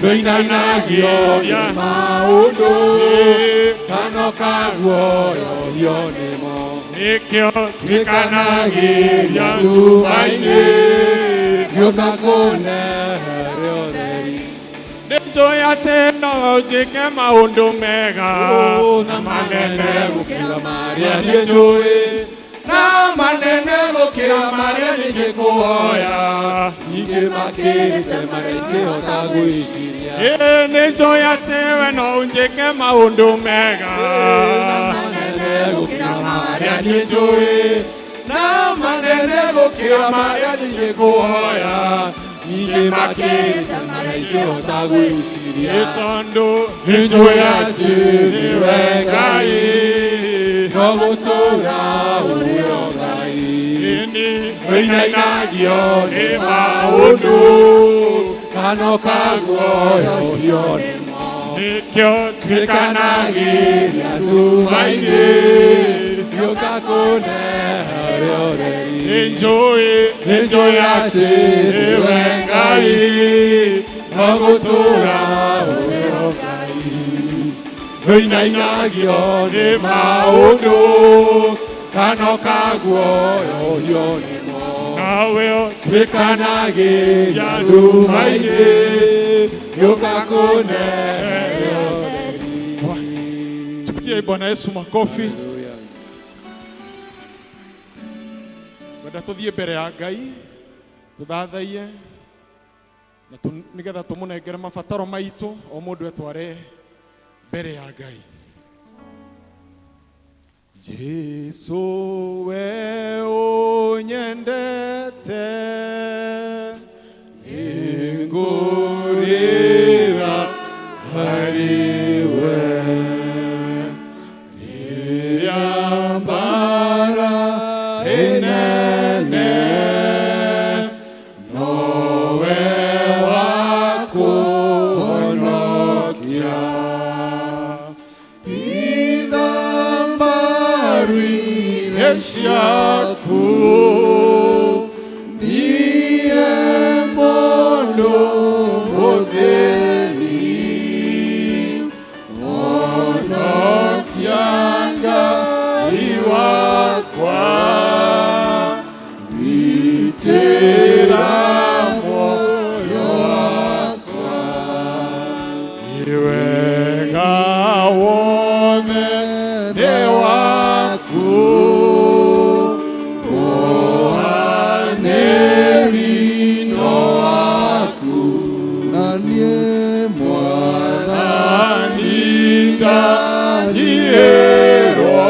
Speaker 3: Tũinainagio nĩ maũndũ. Kano kaguoyohio nĩmo.
Speaker 1: Nĩkĩo tuĩkanagĩria nduma-inĩ.
Speaker 3: Gĩũka kũndehere ũtheri.
Speaker 1: Nĩnjũĩ atĩ no ũnjĩke maũndũ mega.
Speaker 3: Na manene gũkĩra marĩa niĩ njũĩ.
Speaker 1: Na manene gũkĩra marĩa niĩ ngũkũhoya.
Speaker 3: Ningĩ makĩrĩte marĩa ingĩhota gwĩciria.
Speaker 1: Nĩnjũĩ atĩ we no ũnjĩke maũndũ mega.
Speaker 3: Manene gũkĩra marĩa niĩ njũĩ.
Speaker 1: Na manene gũkĩra marĩa niĩ ngũkũhoya.
Speaker 3: Ningĩ makĩrĩte marĩa ingĩhota gwĩciria.
Speaker 1: Tondũ nĩnjũĩ atĩ nĩwe Ngai.
Speaker 3: No gũtũũra ũrĩ o Ngai.
Speaker 1: Ĩni tũinainagio nĩ maũndũ.
Speaker 3: Kano kaguoyohio nĩmo.
Speaker 1: Nĩkĩo tuĩkanagĩria nduma-inĩ.
Speaker 3: Gĩũka kũndehere ũtheri.
Speaker 1: Nĩnjũĩ atĩ nĩwe Ngai.
Speaker 3: No gũtũũra ũrĩ o Ngai. Tũinainagio nĩ maũndũ. Kano kaguoyohio nĩmo.
Speaker 1: Nawe
Speaker 3: Tuĩkanagĩria nduma-inĩ. Gĩũka kũndehere ũtheri.
Speaker 1: Tupigie Bwana Yesu makofi. Ngwenda tũthiĩ mbere ya Ngai tũthathaiye na nĩgetha tũmũnengere mabataro maitũ o mũndũ etware mbere ya Ngai. Jesu we ũnyendete nĩngũrĩra harĩ we rĩrĩa mbara ĩnene no Mũthĩni honokia Ngai wakwa gitĩra muoyo wakwa nĩ wega wothe nĩ waku ũhanĩri no waku
Speaker 4: na niĩ
Speaker 1: Mwathani ndanyiĩrwo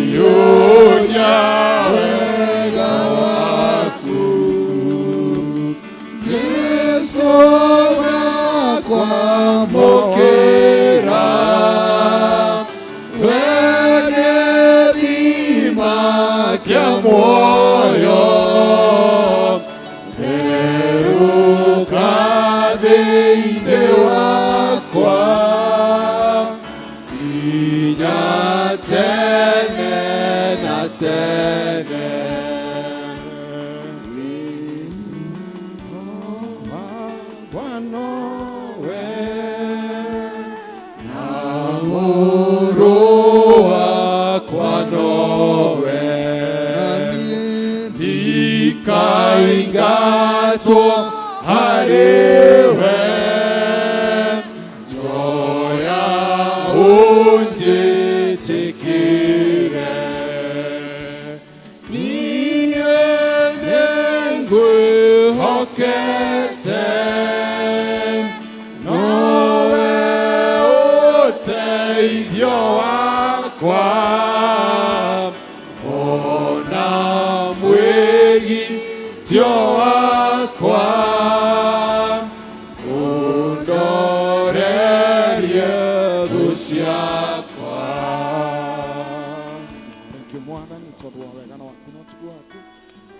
Speaker 1: njiyũria wega waku
Speaker 4: Jesu ndakwamũkĩra we gĩthima
Speaker 1: kĩa muoyo therũka thĩinĩ wakwa nginya tene na tene Wakwa nowe na mũrũ wakwa nowe ndikaingatwo harĩwe njoya ũnjĩtĩkĩre niĩ nĩngwĩhokete nowe ũteithio wakwa ona mwĩgitio wakwa ũndorerie thũ ciakwa.
Speaker 8: Thank you Mwathani tondũ wa wega waku na ũtugi waku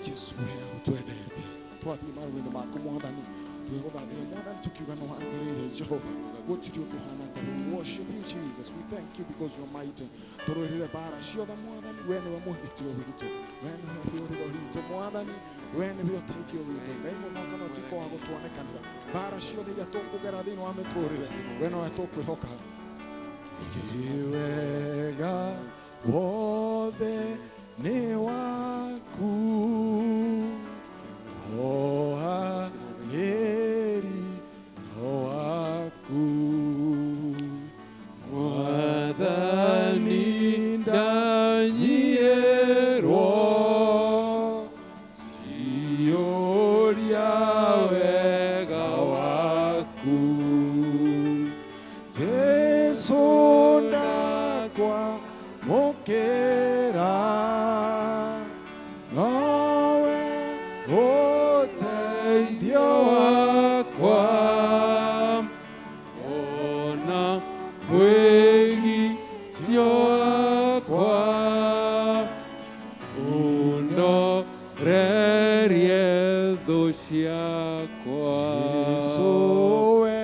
Speaker 8: Jesu wega ũtwendete twathiĩ marũĩ-inĩ maku Mwathani twĩgũthathia Mwathani tukiuga nĩ wagĩrĩire Jehova gũtirĩ ũndũ ũhana ta we worship you Jesus, we thank you because you are mighty. Tũrũĩrĩre mbara ciothe Mwathani we nĩwe mwĩhĩtio witũ we nĩwe rĩũrĩro ritũ Mwathani we nĩwe ũteithio witũ Ngai mũno kana ũtuĩka wa gũtuonekanĩra mbara ciothe iria tũkũgera thĩinĩ wa mĩtũrĩre we nowe tũkwĩhoka wega wothe nĩ waku ohanĩri no waku
Speaker 1: Mwathani ndanyiĩrwo ciyũria wega waku
Speaker 8: Jesu ndakwamũkĩra nowe ũteithio wakwa
Speaker 1: ona mwĩgitio wakwa ũndorerie thũ ciakwa
Speaker 8: Jesu we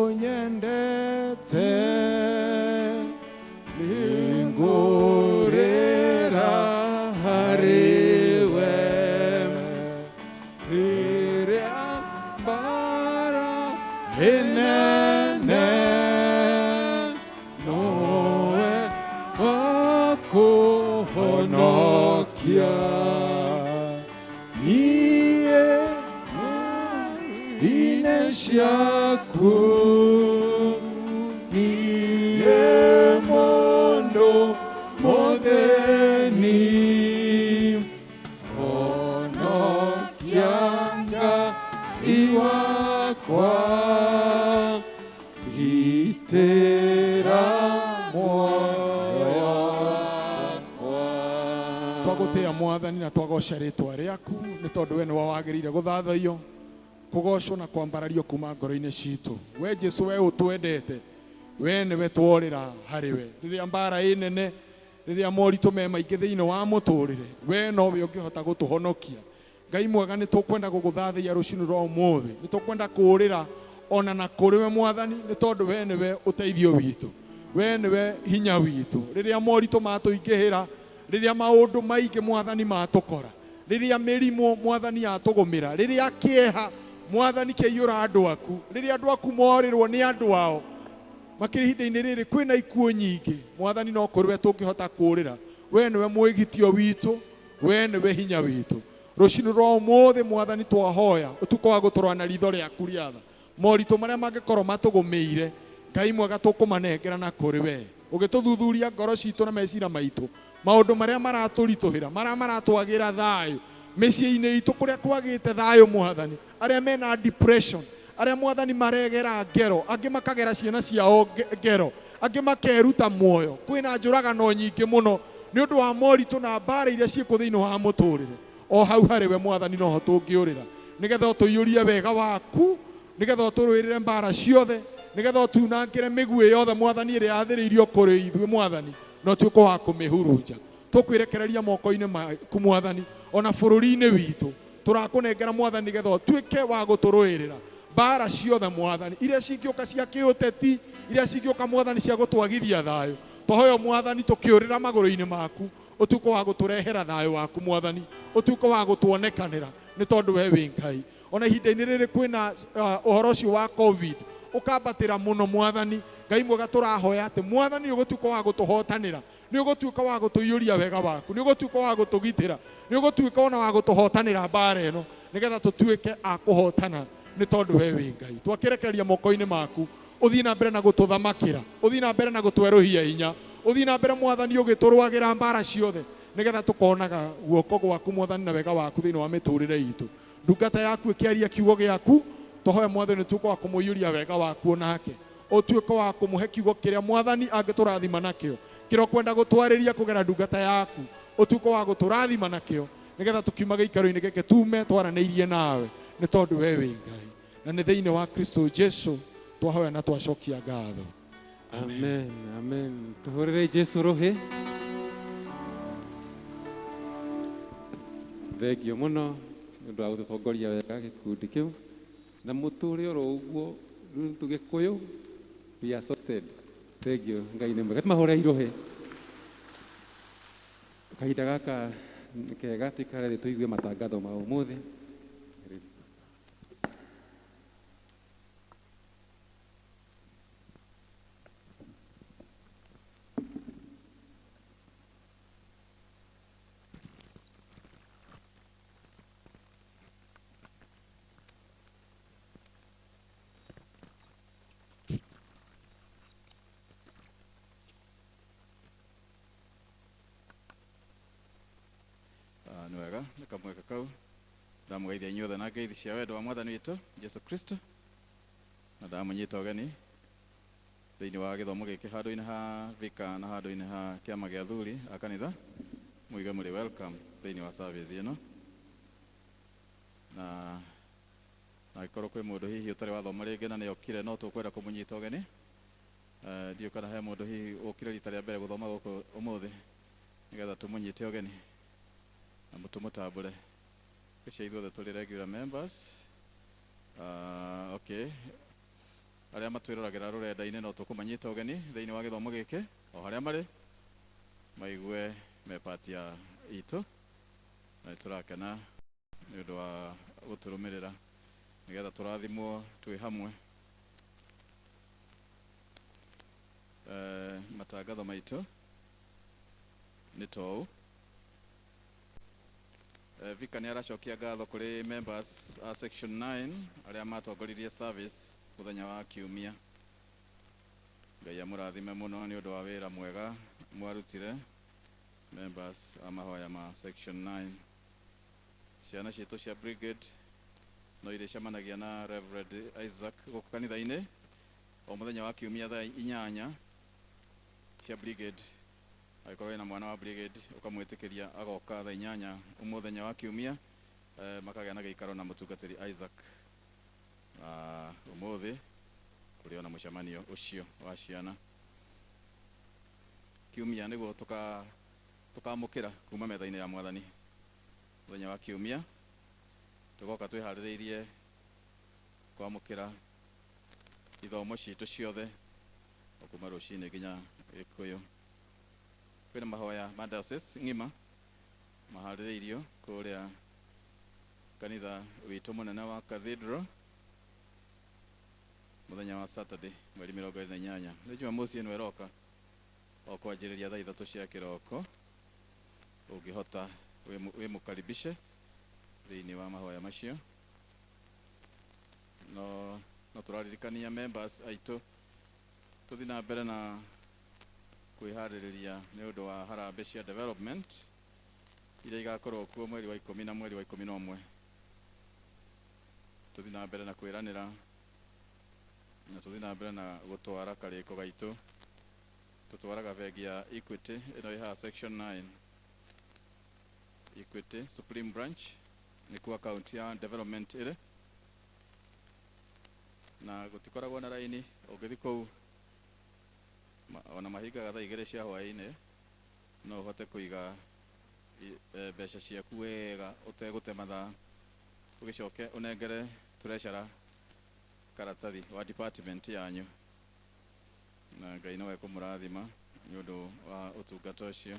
Speaker 8: ũnyendete
Speaker 1: nĩngũrĩra harĩwe rĩrĩa mbara ĩnene nowe wakũhonokia
Speaker 8: niĩ
Speaker 1: ine ciaku niĩ mũndũ mũthĩni honokia Ngai wakwa gitĩra muoyo wakwa.
Speaker 8: Twagũtĩĩa Mwathani na twagoca rĩtwa rĩaku nĩ tondũ we nĩwe wagĩrĩire gũthathaiyo kũgocwo na kwambarario kuma ngoro-inĩ citũ we Jesu we ũtwendete we nĩwe tworĩra harĩwe rĩrĩa mbara ĩ nene rĩrĩa moritũ me maingĩ thĩinĩ wa mũtũrĩre we nowe ũngĩhota gũtũhonokia Ngai mwega nĩ tũkwenda gũgũthathaiya rũcinĩ rwa ũmũthĩ nĩ tũkwenda kũũrĩra ona na kũrĩ we Mwathani nĩ tondũ we nĩwe ũteithio witũ we nĩwe hinya witũ rĩrĩa moritũ matũingĩhĩra rĩrĩa maũndũ maingĩ Mwathani matũkora Rĩrĩa mĩrimũ mwathani yatũgũmĩra, rĩrĩa kĩeha mwathani kĩaiyũra andũ aku, rĩrĩa andũ aku morĩrwo nĩ andũ ao, makĩria ihinda-inĩ rĩrĩ kwĩna ikuũ nyingĩ, mwathani no kũrĩ we tũngĩhota kũũrĩra. We nĩwe mwĩgitio witũ, we nĩwe hinya witũ. Rũcinĩ rwa ũmũthĩ mwathani twahoya ũtukũ wa gũtũrora na ritho rĩaku rĩa tha, moritũ marĩa mangĩkorwo matũgũmĩire, Ngai mwega tũkũmanengera na kũrĩ we. Ũgĩtũthuthuria ngoro citũ na meciria maitũ, maũndũ marĩa maratũritũhĩra, marĩa maratwagĩra thayũ mĩciĩ-inĩ itũ kũrĩa kwagĩte thayũ mwathani, arĩa mena depression, arĩa mwathani maregera ngero, angĩ makagera ciana ciao ngero, angĩ makeruta muoyo. Kwĩna njũragano nyingĩ mũno nĩ ũndũ wa moritũ na mbara iria ciĩkuo thĩinĩ wa mũtũrĩre. O hau harĩ we mwathani noho tũngĩũrĩra, nĩgetha ũtũiyũrie wega waku, nĩgetha ũtũrũĩrĩre mbara ciothe, nĩgetha ũtunangĩre mĩguĩ yothe mwathani ĩrĩa yathĩrĩirio kũrĩ ithuĩ mwathani, na ũtuĩke wa kũmĩhurunja. Tũkwĩrekereria moko-inĩ maku mwathani, ona bũrũri-inĩ witũ tũrakũnengera mwathani, nĩgetha ũtuĩke wa gũtũrũĩrĩra mbara ciothe mwathani, iria cingĩũka cia kĩũteti, iria cingĩũka mwathani cia gũtwagithia thayũ. Twahoya mwathani tũkĩũrĩra magũrũ-inĩ maku, ũtuĩke wa gũtũrehera thayũ waku mwathani, ũtuĩke wa gũtuonekanĩra, nĩ tondũ we wĩ Ngai. Ona ihinda-inĩ rĩrĩ kwĩna ũhoro ũcio wa COVID ũkambatĩra mũno mwathani, Ngai mwega tũrahoya atĩ mwathani nĩ ũgũtuĩka wa gũtũhotanĩra, nĩ ũgũtuĩka wa gũtũiyũria wega waku, nĩ ũgũtuĩka wa gũtũgitĩra, nĩ ũgũtuĩka ona wa gũtũhotanĩra mbara ĩno, nĩgetha tũtuĩke a kũhotana, nĩ tondũ we wĩ Ngai. Twakĩrekereria moko-inĩ maku, ũthiĩ na mbere na gũtũthamakĩra, ũthiĩ na mbere na gũtwerũhia hinya, ũthiĩ na mbere mwathani ũgĩtũrũagĩra mbara ciothe, nĩgetha tũkonaga guoko gwaku mwathani na wega waku thĩinĩ wa mĩtũrĩre itũ. Ndungata yaku ĩkĩaria kiugo gĩaku, twahoya mwathani ũtuĩke wa kũmũiyũria wega waku onake, ũtuĩke wa kũmũhe kiugo kĩrĩa mwathani angĩtũrathima nakĩo, kĩrĩa ũkwenda gũtwarĩria kũgera ndungata yaku, ũtuĩke wa gũtũrathima nakĩo, nĩgetha tũkiuma gĩikaro-inĩ gĩkĩ tume twaranĩirie nawe, nĩ tondũ we wĩ Ngai. Na nĩ thĩinĩ wa Kristo Jesu twahoya na twacokia ngatho.
Speaker 3: Amen, amen. Tuhũrĩre Jesu rũhĩ. Thengio mũno nĩ ũndũ wa gũtũtongoria wega gĩkundi kĩu, na mũtũre oro ũguo. Rĩu tũgĩkũyũ, we are sorted. Thengio, Ngai nĩ mwega. Tũmahũre irũhĩ. Kahinda gaka nĩ kega tũikare thĩ tũigue matangatho ma ũmũthĩ.
Speaker 9: Nĩ wega, nĩ kamweke kau ndamũgeithia inyuothe na ngeithi cia wendo wa mwathani witũ Jesu Kristo, na ndamũnyita ũgeni thĩinĩ wa gĩthomo gĩkĩ handũ-inĩ ha vika na handũ-inĩ ha kĩama gĩa athuri a kanitha. Mũigue mũrĩ welcome thĩinĩ wa service ĩno, na angĩkorwo kwĩ mũndũ hihi ũtarĩ wathoma rĩngĩ na nĩokire, no tũkwenda kũmũnyita ũgeni. Ndiũĩ kana he mũndũ hihi ũkire rita rĩa mbere gũthoma gũkũ ũmũthĩ, nĩgetha tũmũnyite ũgeni na tũmũtambũre. Icio ithuothe tũrĩ regular members. Okay, arĩa matwĩroragĩra rũrenda-inĩ no tũkũmanyita ũgeni thĩinĩ wa gĩthomo gĩkĩ o harĩa marĩ, maigue me part ya itũ, na nĩtũrakena nĩ ũndũ wa gũtũrũmĩrĩra nĩgetha tũrathimwo twĩ hamwe. Matangatho maitũ nĩ tou. Vika nĩ aracokia ngatho kũrĩ members a section 9 arĩa matongoririe service mũthenya wa kiumia. Ngai amũrathime mũno nĩ ũndũ wa wĩra mwega mwarutire, members a mahoya ma section 9. Ciana citũ cia brigade no irĩcemanagia na Reverend Isaac gũkũ kanitha-inĩ o mũthenya wa kiumia thaa 8 cia brigade. Angĩkorwo wĩna mwana wa brigade ũkamwĩtĩkĩria agoka thaa 8 mũthenya wa kiumia, makagĩa na gĩikaro na mũtungatĩri Isaac. Ũmũthĩ kũrĩ ona mũcemanio ũcio wa ciana kiumia, nĩguo tũkamũkĩra kuma metha-inĩ ya mwathani mũthenya wa kiumia. Tũgoka twĩharĩrĩirie kwamũkĩra ithomo citũ ciothe o kuma rũcinĩ nginya Gĩkũyũ. Kwĩna mahoya ma diocese ng'ima Maharĩrĩirio kũrĩa kanitha witũ mũnene wa Cathedral mũthenya wa Saturday mweri 28 nĩ Jumamosi ĩno ĩroka o kwanjĩrĩria thaa 3 cia kĩroko. Ũngĩhota wĩmũkaribishe thĩinĩ wa mahoya macio. No tũraririkania members aitũ tũthiĩ na mbere na kwĩharĩrĩria nĩ ũndũ wa harambee cia development iria igakorwo kuo mweri wa 10 na mweri wa 11. Tũthiĩ na mbere na kwĩranĩra na tũthiĩ na mbere na gũtwara karĩko gaitũ. Tũtwaraga bengi ya Equity ĩno ĩ haha section 9, Equity Supreme Branch nĩkuo account ya development ĩrĩ, na gũtikoragwo na raini. Ũngĩthiĩ kũu ona mahingaga thaa 2 cia hwaĩ-inĩ, no ũhote kũiga mbeca ciaku wega ũtegũte mathaa, ũgĩcoke ũnengere treasurer karatathi wa department yanyu, na Ngai no ekũmũrathima nĩ ũndũ wa ũtungata ũcio.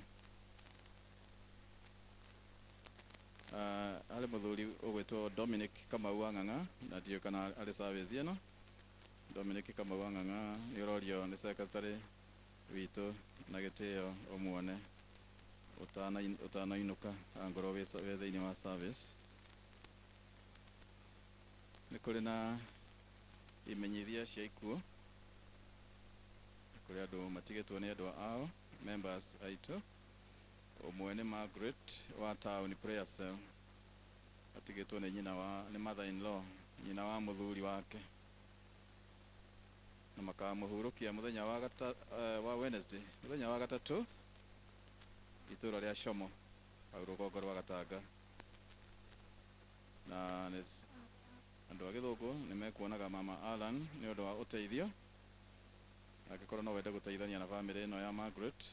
Speaker 9: Harĩ mũthuri ũgwĩtwo Dominic Kamau wa Ng'ang'a, na ndiũĩ kana arĩ service ĩno. Dominic Kamau wa Ng'ang'a nĩ ũrorio nĩ secretary witũ na gĩtĩo ũmuone ũtanainũka angorwo wĩ thĩinĩ wa service. Nĩ kũrĩ na imenyithia cia ikuũ, kũrĩ andũ matigĩtwo nĩ endwa ao members aitũ. Ũmwe nĩ Margaret wa Town Prayer Cell, atigĩtwo nĩ nyina wa nĩ mother in law, nyina wa mũthuri wake, na makamũhurũkia mũthenya wa wa Wednesday, mũthenya wa gatatũ, itũra rĩa Shomo hau rũgongo rwa Gatanga. Na andũ a Gĩthũngũ nĩ mekuonaga Mama Alan nĩ ũndũ wa ũteithio. Angĩkorwo no wende gũteithania na bamĩrĩ ĩno ya Margaret,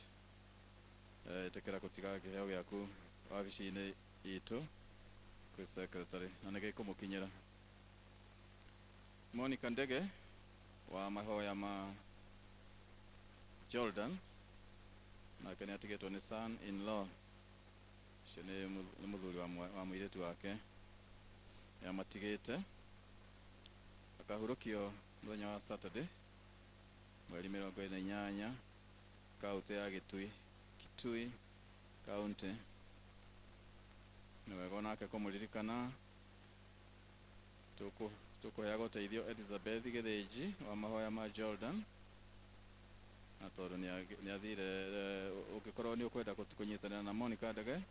Speaker 9: ĩtĩkĩra gũtiga kĩheo gĩaku wabici-inĩ itũ kwĩ secretary na nĩgĩkũmũkinyĩra. Monica Ndege wa mahoya ma Jordan, nake nĩ atigĩtwo nĩ son in law, ũcio nĩ mũthuri wa mũirĩtu wake nĩamatigĩte. Akahurũkio mũthenya wa Saturday mweri 48 kaunti ya Gĩtui, Kitui kaunti. Nĩ wega onake kũmũririkana. Tũkũheaga ũteithio Elizabeth Gĩthĩnji wa mahoya ma Jordan, na tondũ nĩ athire, ũngĩkorwo nĩ ũkwenda kũnyitanĩra na Monica Ndege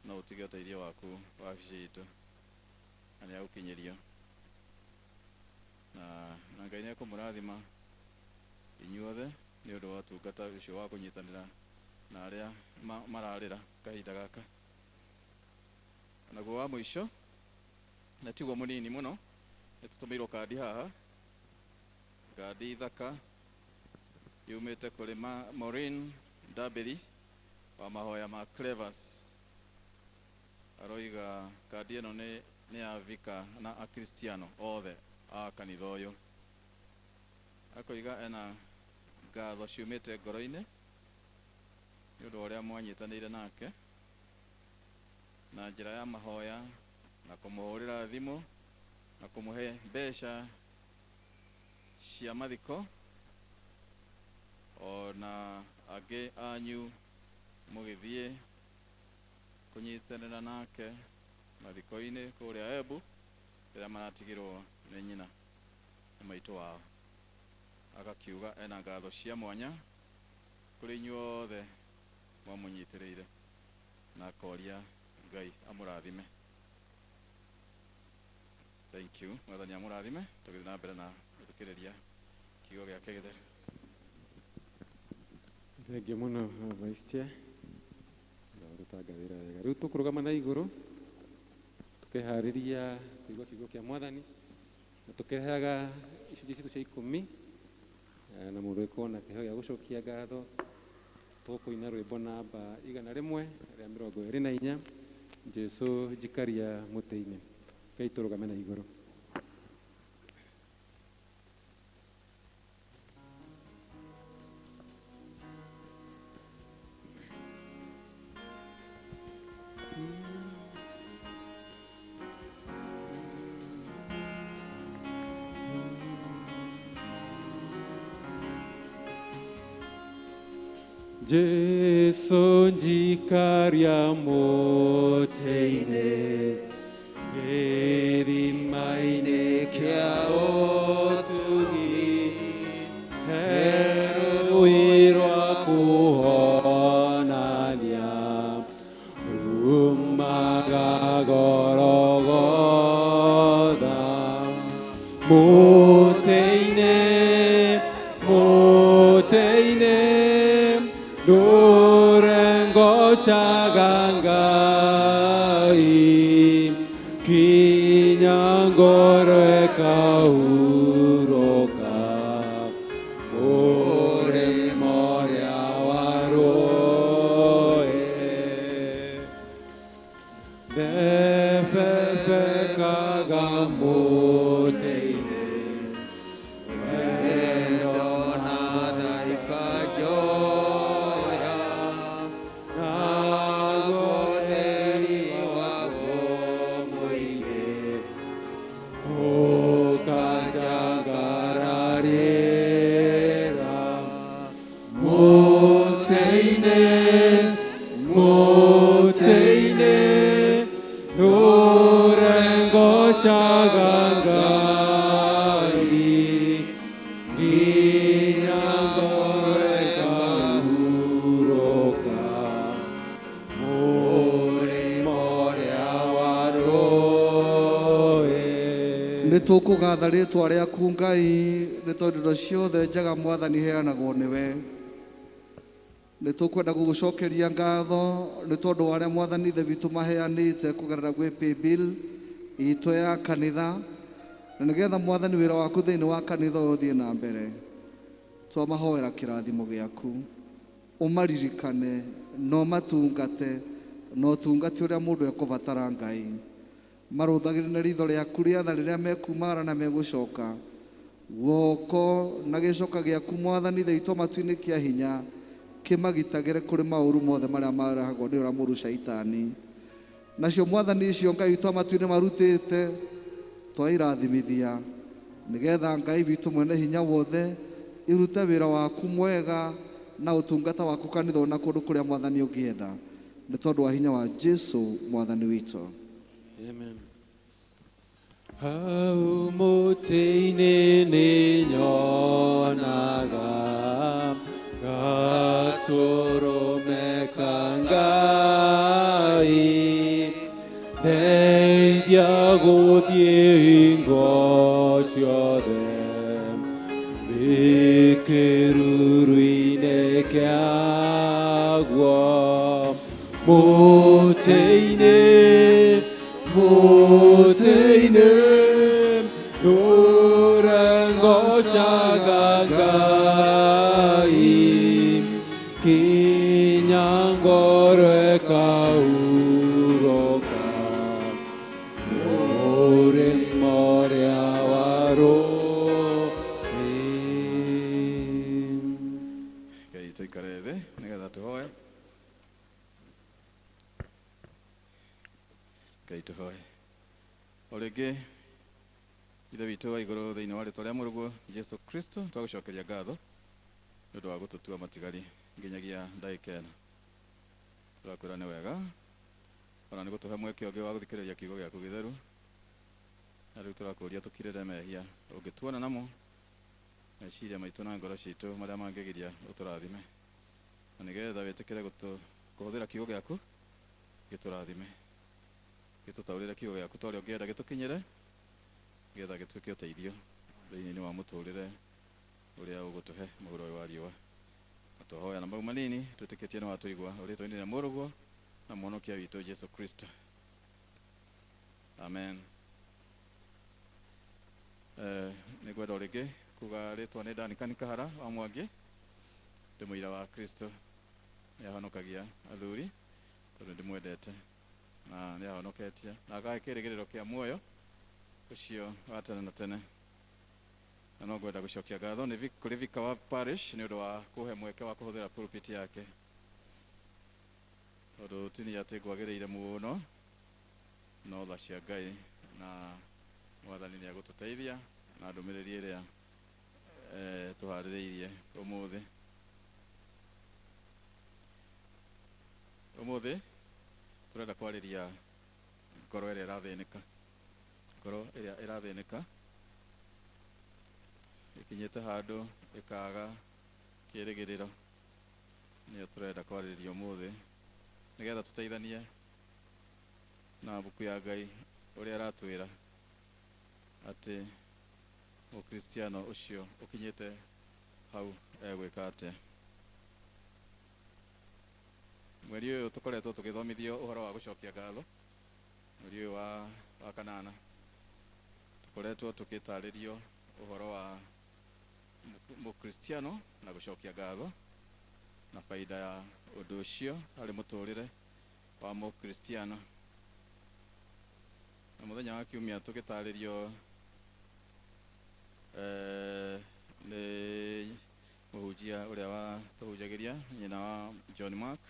Speaker 9: no ũtige ũteithio waku wabici itũ na nĩ agũkinyĩrio. Na Ngai nĩ ekũmũrathima inyuothe nĩ ũndũ wa ũtungata ũcio wa kũnyitanĩra na arĩa mararĩra kahinda gaka. Naguo wa mũico na tiguo mũnini mũno, nĩ tũtũmĩirwo kandi haha, kandi thaka yumĩte kũrĩ Maureen Ndambĩri wa mahoya ma Clevers. Aroiga kandi ĩno nĩ ya vika na akristiano othe a kanitha ũyũ. Akoiga ena ngatho ciumĩte ngoro-inĩ nĩ ũndũ wa ũrĩa mwanyitanĩire nake na njĩra ya mahoya na kũmũhũrĩra thimũ na kũmũhe mbeca cia mathiko, ona angĩ anyu mũgĩthiĩ kũnyitanĩra nake mathiko-inĩ kũrĩa Embu rĩrĩa maratigirwo nĩ nyina nĩ maitũ wao. Agakiuga ena ngatho cia mwanya kũrĩ inyuothe mwamũnyitĩrĩire, na akoria Ngai amũrathime. Thank you. Mwathani amũrathime. Tũgĩthiĩ na mbere na gũthikĩrĩria kiugo gĩake gĩtheru.
Speaker 3: Thengiũ mũno Vice Chair. Ũrutanga wĩra wega. Rĩu tũkũrũgama na igũrũ tũkeharĩria kũigua kiugo kĩa Mwathani, na tũkĩrehaga icunjĩ citũ cia 10, na mũndũ ĩkuona kĩheo gĩa gũcokia ngatho. Tũkũina rwĩmbo namba 124, Jesũ njikaria mũtĩ-inĩ. Ngai tũrũgame na igũrũ. Jesu njikaria mũtĩ-inĩ gĩthima-inĩ kĩa ũtugi he rũĩ rwa kũhonania rumaga Golgotha mũtĩ-inĩ mũtĩ-inĩ ndũrengocaga Ngai kinya ngoro ĩkahurũka mũrĩmo ũrĩa wa rũĩ ndebebekaga mũtĩ-inĩ
Speaker 7: wendo na tha ikanjoya
Speaker 3: naguo
Speaker 7: ũtheri waguo mũingĩ
Speaker 3: ũkanjangararĩra mũtĩ-inĩ mũtĩ-inĩ ndũrengocaga Ngai nginya ngoro ĩkahurũka mũrĩmo ũrĩa wa rũĩ.
Speaker 4: Nĩ tũkũgatha rĩtwa rĩaku Ngai nĩ tondũ indo ciothe njega Mwathani heanagwo nĩwe. Nĩ tũkwenda gũgũcokeria ngatho nĩ tondũ wa arĩa Mwathani Ithe witũ maheanĩte kũgerera gwĩ paybill itũ ya kanitha na nĩgetha Mwathani wĩra waku thĩinĩ wa kanitha ũyũ ũthiĩ na mbere. Twamahoera kĩrathimo gĩaku ũmaririkane na ũmatungate na ũtungate ũrĩa mũndũ ekũbatara Ngai. Marũthagĩre na ritho rĩaku rĩatha rĩrĩa mekumara na megũcoka guoko na gĩcoka gĩaku Mwathani Ithe witũ matu-inĩ kĩa hinya kĩmagitagĩre kũrĩ maũru mothe marĩa marehagwo nĩ ũrĩa mũũru Shaitani. Nacio Mwathani icio Ngai witũ matu-inĩ marutĩte twairathimithia nĩgetha Ngai witũ mwene hinya wothe irute wĩra waku mwega na ũtungata waku kanitha na kũndũ kũrĩa Mwathani ũngĩenda nĩ tondũ wa hinya wa Jesu Mwathani witũ.
Speaker 3: Amen. Hau mũtĩ-inĩ nĩ nyonaga gatũrũme ka Ngai ndeithia gũthiĩ hingo ciothe ndĩ kĩruru-inĩ kĩaguo mũtĩ-inĩ mũtĩ-inĩ ndũrengocaga Ngai kinya ngoro ĩkahurũka mũrĩmo ũrĩa wa rũĩ.
Speaker 9: Ngai tũikare thĩ nĩgetha tũhoe. Ngai tũhoe. O rĩngĩ Ithe witũ wa igũrũ thĩinĩ wa rĩtwa rĩa mũrũguo Jesu Kristo twagũcokeria ngatho nĩ ũndũ wa gũtũtua matigari nginyagia ndagĩka ĩno. Tũrakwĩra nĩ wega ona nĩ gũtũhe mweke ũngĩ wa gũthikĩrĩria kiugo gĩaku gĩtheru na rĩu tũrakũria tũkirĩre mehia ũngĩtuona namo meciria maitũ na ngoro citũ marĩa mangĩgiria ũtũrathime na nĩgetha wĩtĩkĩre kũhũthĩra kiugo gĩaku gĩtũrathime gĩtũtaũrĩre kiugo gĩaku ta ũrĩa ũngĩenda gĩtũkinyĩre nĩgetha gĩtuĩke ũteithio thĩinĩ wa mũtũrĩre ũrĩa ũgũtũhe mũhuro ũyũ wa riũa. Na twahoya na mau manini twĩtĩkĩtie nĩ watũigua rĩtwa-inĩ rĩa mũrũguo na mũhonokia witũ Jesu Kristo. Amen. Nĩ ngwenda o rĩngĩ kuga rĩtwa nĩ Duncan Kahara wa Mwangi ndĩ mũira wa Kristo nĩ ahonokagia athuri tondũ ndĩmwendete na nĩ ahonoketie na akahe kĩrĩgĩrĩro kĩa muoyo ũcio wa tene na tene. Na no ngwenda gũcokia ngatho nĩ kũrĩ Vicar wa parish nĩ ũndũ wa kũhe mweke wa kũhũthĩra pulpit yake tondũ ti nĩ atĩ ngwagĩrĩire mũno no tha cia Ngai na Mwathani nĩ agũtũteithia na ndũmĩrĩri ĩrĩa tũharĩrĩirie ũmũthĩ. Umuthi turenda kwariria ngoro ĩrĩa ĩrathĩnĩka, ngoro ĩrĩa ĩrathĩnĩka ĩkinyĩte handũ ĩkaga kĩrĩgĩrĩro, nĩyo turenda kwarĩrĩria ũmũthĩ nĩgetha tũteithanie na mbuku ya Ngai ũrĩa ĩratwĩra atĩ mũkristiano ũcio ũkinyĩte hau egwĩka atĩa. Mweri ũyũ tũkoretwo tũgĩthomithio ũhoro wa gũcokia ngatho, mweri ũyũ wa kanana tũkoretwo tũgĩtarĩrio ũhoro wa mũkristiano na gũcokia ngatho na faida ya ũndũ ũcio harĩ mũtũrĩre wa mũkristiano. Na mũthenya wa kiumia tũgĩtarĩrio nĩ mũhunjia ũrĩa wa tũhunjagĩria nyina wa John Mark,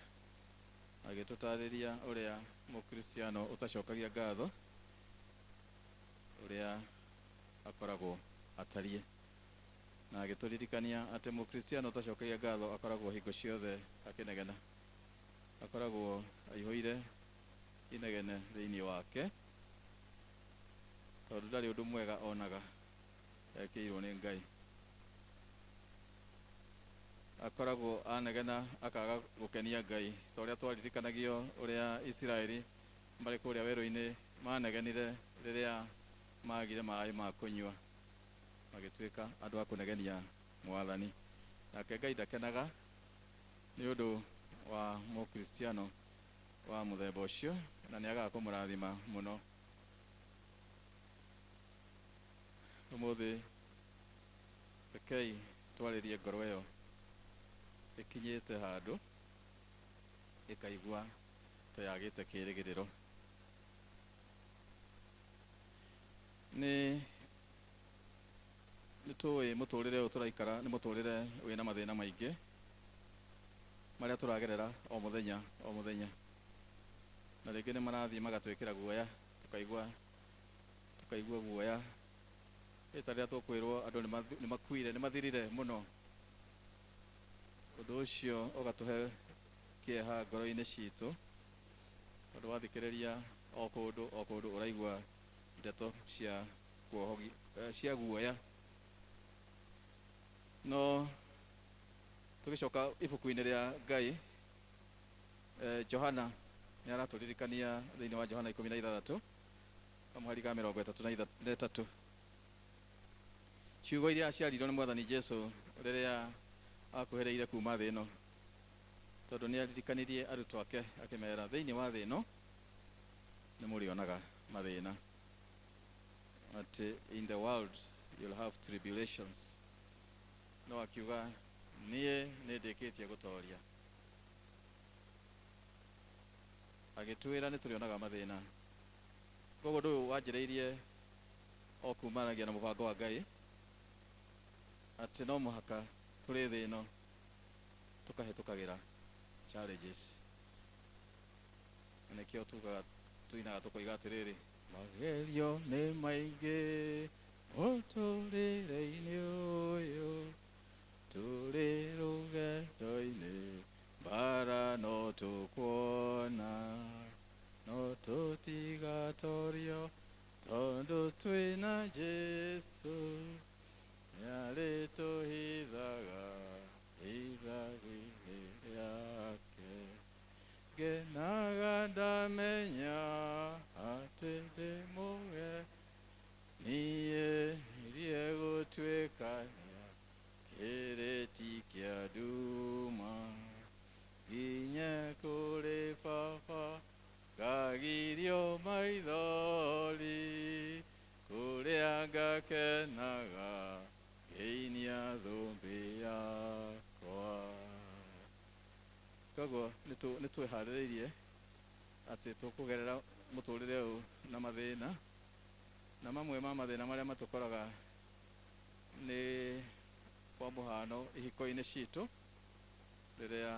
Speaker 9: agĩtũtarĩria ũrĩa mũkristiano ũtacokagia ngatho ũrĩa akoragwo atariĩ, na agĩtũririkania atĩ mũkristiano ũtacokagia ngatho akoragwo hingo ciothe akĩnegena, akoragwo aihũire inegene thĩinĩ wake, tondũ ndarĩ ũndũ mwega onaga ekĩirwo nĩ Ngai. Akoragwo anegena akaga gũkenia Ngai, ta ũrĩa twaririkanagio ũrĩa Isiraeli marĩ kũrĩa werũ-inĩ manegenire rĩrĩa magire maĩ ma kũnyua, magĩtuĩka andũ a kũnegenia Mwathani. Nake Ngai ndakenaga nĩ ũndũ wa mũkristiano wa mũthemba ũcio, na nĩ agaga kũmũrathima mũno. Ũmũthĩ rekei twarĩrie ngoro ĩyo ĩkinyĩte handũ ĩkaigua ta yagĩte kĩrĩgĩrĩro. Nĩ tũĩ mũtũrĩre ũyũ tũraikara nĩ mũtũrĩre wĩna mathĩna maingĩ marĩa tũragerera o mũthenya o mũthenya, na rĩngĩ nĩ marathiĩ magatwĩkĩra guoya, tũkaigua guoya ĩta rĩrĩa tũkwĩrwo andũ nĩ makuire, nĩ mathirire mũno. Ũndũ ũcio ũgatũhe kĩeha ngoro-inĩ citũ, tondũ wathikĩrĩria o kũndũ o kũndũ ũraigua ndeto cia cia guoya. No tũgĩcoka ibuku-inĩ rĩa Ngai, Johana nĩ aratũririkania thĩinĩ wa Johana 16 kamũhari ka 33, ciugo iria ciaririo nĩ Mwathani Jesu rĩrĩa akuhĩrĩire kuma thĩ ĩno, tondũ nĩ aririkanirie arutwo ake akĩmera thĩinĩ wa thĩ ĩno nĩ mũrĩonaga mathĩna, atĩ in the world you'll have tribulations, no akiuga niĩ nĩ ndĩkĩtie gũtoria. Agĩtwĩra nĩ tũrĩonaga mathĩna. Koguo ũndũ ũyũ wanjĩrĩirie o kumanagia na mũbango wa Ngai atĩ no mũhaka tũrĩ thĩ ĩno tũkahĩtũkagĩra challenges, na nĩkĩo tugaga tuinaga tũkoiga atĩrĩrĩ, magerio nĩ maingĩ mũtũrĩre-inĩ ũyũ, tũrĩ rũgendo-inĩ mbara no tũkuona, no tũtigatorio tondũ twĩna Jesu, nĩarĩtũhithaga ithagu-inĩ rĩake. Ngenaga ndamenya atĩ ndĩ mũge, niĩ ndiĩ gũtuĩkania kĩrĩti kĩa nduma, nginya kũrĩ Baba ngagirio maithori, kũrĩa ngakenaga ngĩinia thũmbĩ yakwa. Koguo nĩ twĩharĩrĩirie atĩ tũkũgerera mũtũrĩre ũyũ na mathĩna, na mamwe ma mathĩna marĩa matũkoraga nĩ kwa mũhano ihiko-inĩ citũ, rĩrĩa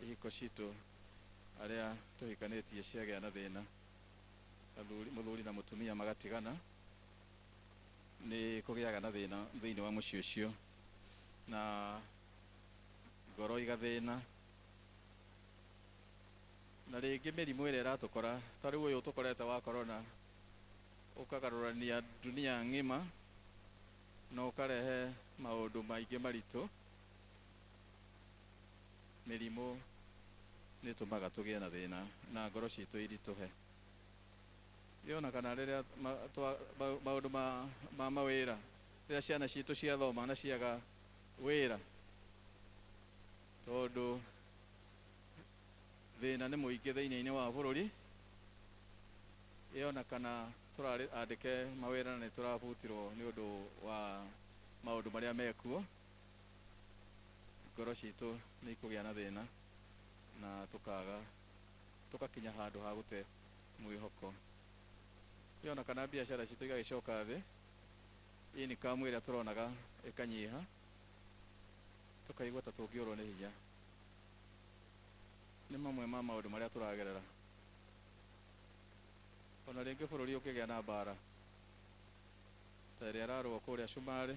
Speaker 9: ihiko citũ arĩa tũhikanĩtie ciagĩa na thĩna, mũthuri na mũtumia magatigana, nĩ kũgĩaga na thĩna thĩinĩ wa mũciĩ ũcio, na ngoro igathĩna, Na rĩngĩ mĩrimũ ĩrĩa ĩratũkora ta rĩu ũyũ tũkorete wa corona ũkagarũrania dunia ng'ima na ũkarehe maũndũ maingĩ maritũ. Mĩrimũ nĩ ĩtũmaga tũgĩe na thĩna na ngoro citũ iritũhe. Yona kana rĩrĩa maũndũ ma mawĩra, rĩrĩa ciana citũ ciathoma na ciaga wĩra, tondũ thĩna nĩ mũingĩ thĩinĩ-inĩ wa bũrũri. Yona kana tũrarĩ andĩke mawĩra na nĩ tũrabutirwo nĩ ũndũ wa maũndũ marĩa mekuo, ngoro citũ nĩ ikũgĩa na thĩna na tũkaga tũgakinya handũ ha gũte mwĩhoko. Yona kana biacara citũ igagĩcoka thĩ, income ĩrĩa tũronaga ĩkanyiha, tũkaigua ta tũngĩũrwo nĩ hinya. Nĩ mamwe ma maũndũ marĩa tũragerera. Ona rĩngĩ bũrũri ũkĩgĩa na mbara ta ĩrĩa ĩrarũo kũrĩa Cumarĩ,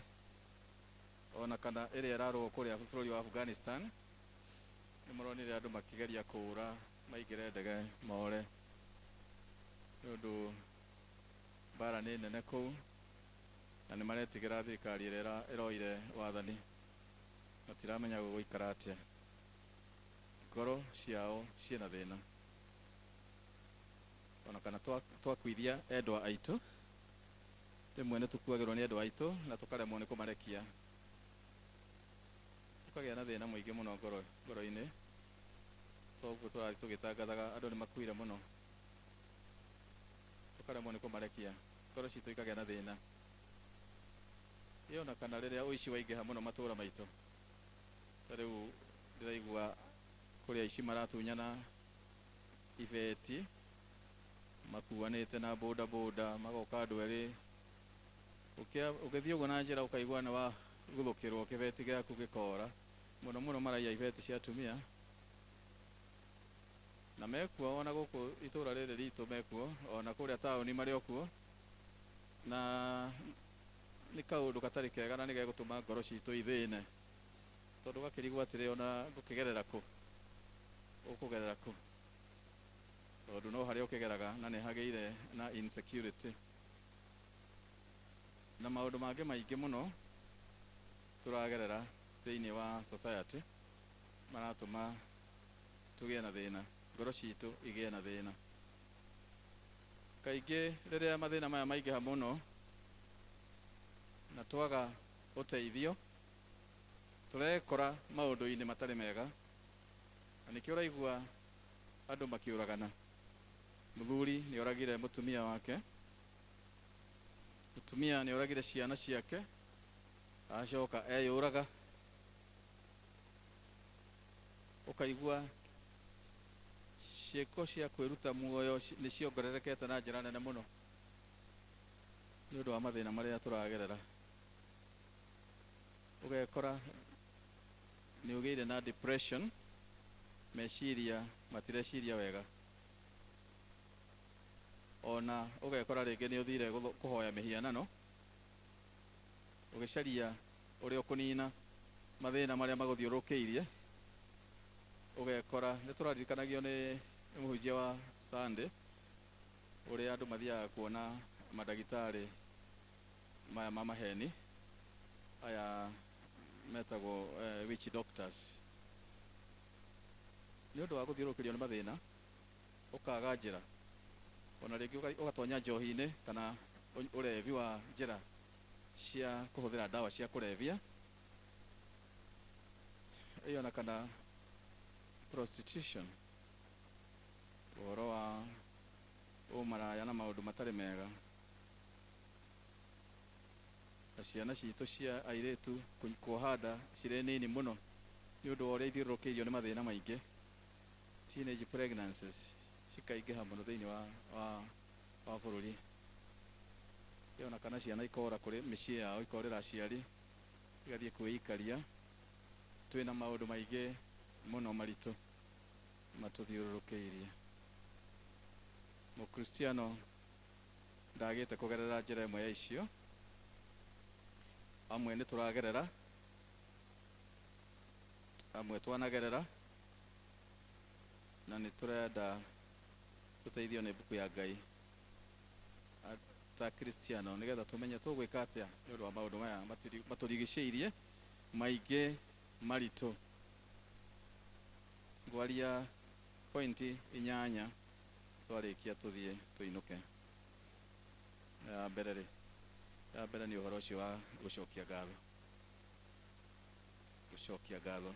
Speaker 9: ona kana ĩrĩa ĩrarũo kũrĩa bũrũri wa Afghanistan, nĩ mũronire andũ makĩgeria kũũra maingĩre ndege more, nĩ ũndũ mbara nĩ nene kũu, na nĩ maretigĩra thirikari ĩrĩa ĩroire wathani, matiramenya gũgũikara atĩa. Ngoro ciao ciĩna thĩna. Ona kana twakuithia endwa aitũ, rĩmwe nĩ tũkuagĩrwo nĩ endwa aitũ na tũkaremwo nĩ kũmarekia, tũkagĩa na thĩna mũingĩ mũno ngoro-inĩ. Toguo tũrathiĩ tũgĩtangathaga andũ nĩ makuire mũno, tũkaremwo nĩ kũmarekia, ngoro citũ ikagĩa na thĩna. Ĩ ona kana rĩrĩa ũici waingĩha mũno matũũra maitũ, ta rĩu ndĩraigua kũrĩ aici maratunyana ibeti, makuanĩte na boda boda, magoka andũ erĩ. Ũgĩthiĩ ũguo na njĩra ũkaigua nĩ waguthũkĩrwo kĩbeti gĩaku gĩkora. Mũno mũno maraiya ibeti cia atumia, na mekuo ona gũkũ itũra rĩrĩ ritũ mekuo, ona kũrĩa taũni marĩ o kuo, na nĩ kaũndũ gatarĩ kega na nĩ gegũtũma ngoro citũ ithĩne, tondũ ũgakĩrigwo atĩrĩ, ona ngũkĩgerera kũ, ũkũgerera kũ, tondũ no harĩa ũkĩgeraga na nĩ hagĩire na insecurity na maũndũ mangĩ maingĩ mũno tũragerera thĩinĩ wa society maratũma tũgĩe na thĩna, ngoro citũ igĩe na thĩna. Kaingĩ rĩrĩa mathĩna maya maingĩha mũno na twaga ũteithio, tũrekora maũndũ-inĩ matarĩ mega, na nĩkĩo ũraigua andũ makĩũragana. Mũthuri nĩ oragire mũtumia wake, mũtumia nĩ oragire ciana ciake, acoka eyũraga. Ũkaigua ciĩko cia kwĩruta muoyo nĩ ciongererekete na njĩra nene mũno nĩ ũndũ wa mathĩna marĩa tũragerera. Ũgekora nĩ ũgĩire na depression, meciria matireciria wega. Ona ũgekora rĩngĩ nĩ ũthire kũhoya mĩhianano, ũgĩcaria ũrĩa ũkũnina mathĩna marĩa magũthiũrũrũkĩirie. Ũgekora nĩ tũraririkanagio nĩ mũhunjia wa Sunday ũrĩa andũ mathiaga kuona mandagĩtarĩ maya ma maheni aya metagwo witch doctors, nĩ ũndũ wa gũthiũrũrũkĩrio nĩ mathĩna ũkaga njĩra, ona rĩngĩ ũgatonya njohi-inĩ kana ũrevi wa njĩra cia kũhũthĩra ndawa cia kũrebia, ĩyo na kana prostitution, ũhoro wa ũmaraya na maũndũ matarĩ mega. Na ciana citũ cia airĩtu kuoha nda cirĩ nini mũno nĩ ũndũ wa ũrĩa ithiũrũrũkĩirio nĩ mathĩna maingĩ. Teenage pregnancies cikaingĩha mũno thĩinĩ wa bũrũri. Ĩyo na kana ciana ikora kũrĩ mĩciĩ yao, ikorĩra aciari, igathiĩ kwĩikaria. Twĩna maũndũ maingĩ mũno maritũ matũthiũrũrũkĩirie. Mũkristiano ndagĩte kũgerera njĩra ĩmwe ya icio. Amwe nĩ tũragerera, amwe twanagerera, Na nĩ tũrenda tũteithio nĩ mbuku ya Ngai ta Kristiano nĩgetha tũmenye tũgwĩka atĩa nĩ ũndũ wa maũndũ maya matũrigicĩirie maingĩ maritũ. Ngwaria pointi 8 twarĩkia tũthiĩ tũinũke. Ya mbere rĩ, ya mbere nĩ ũhoro ũcio wa gũcokia ngatho, gũcokia ngatho.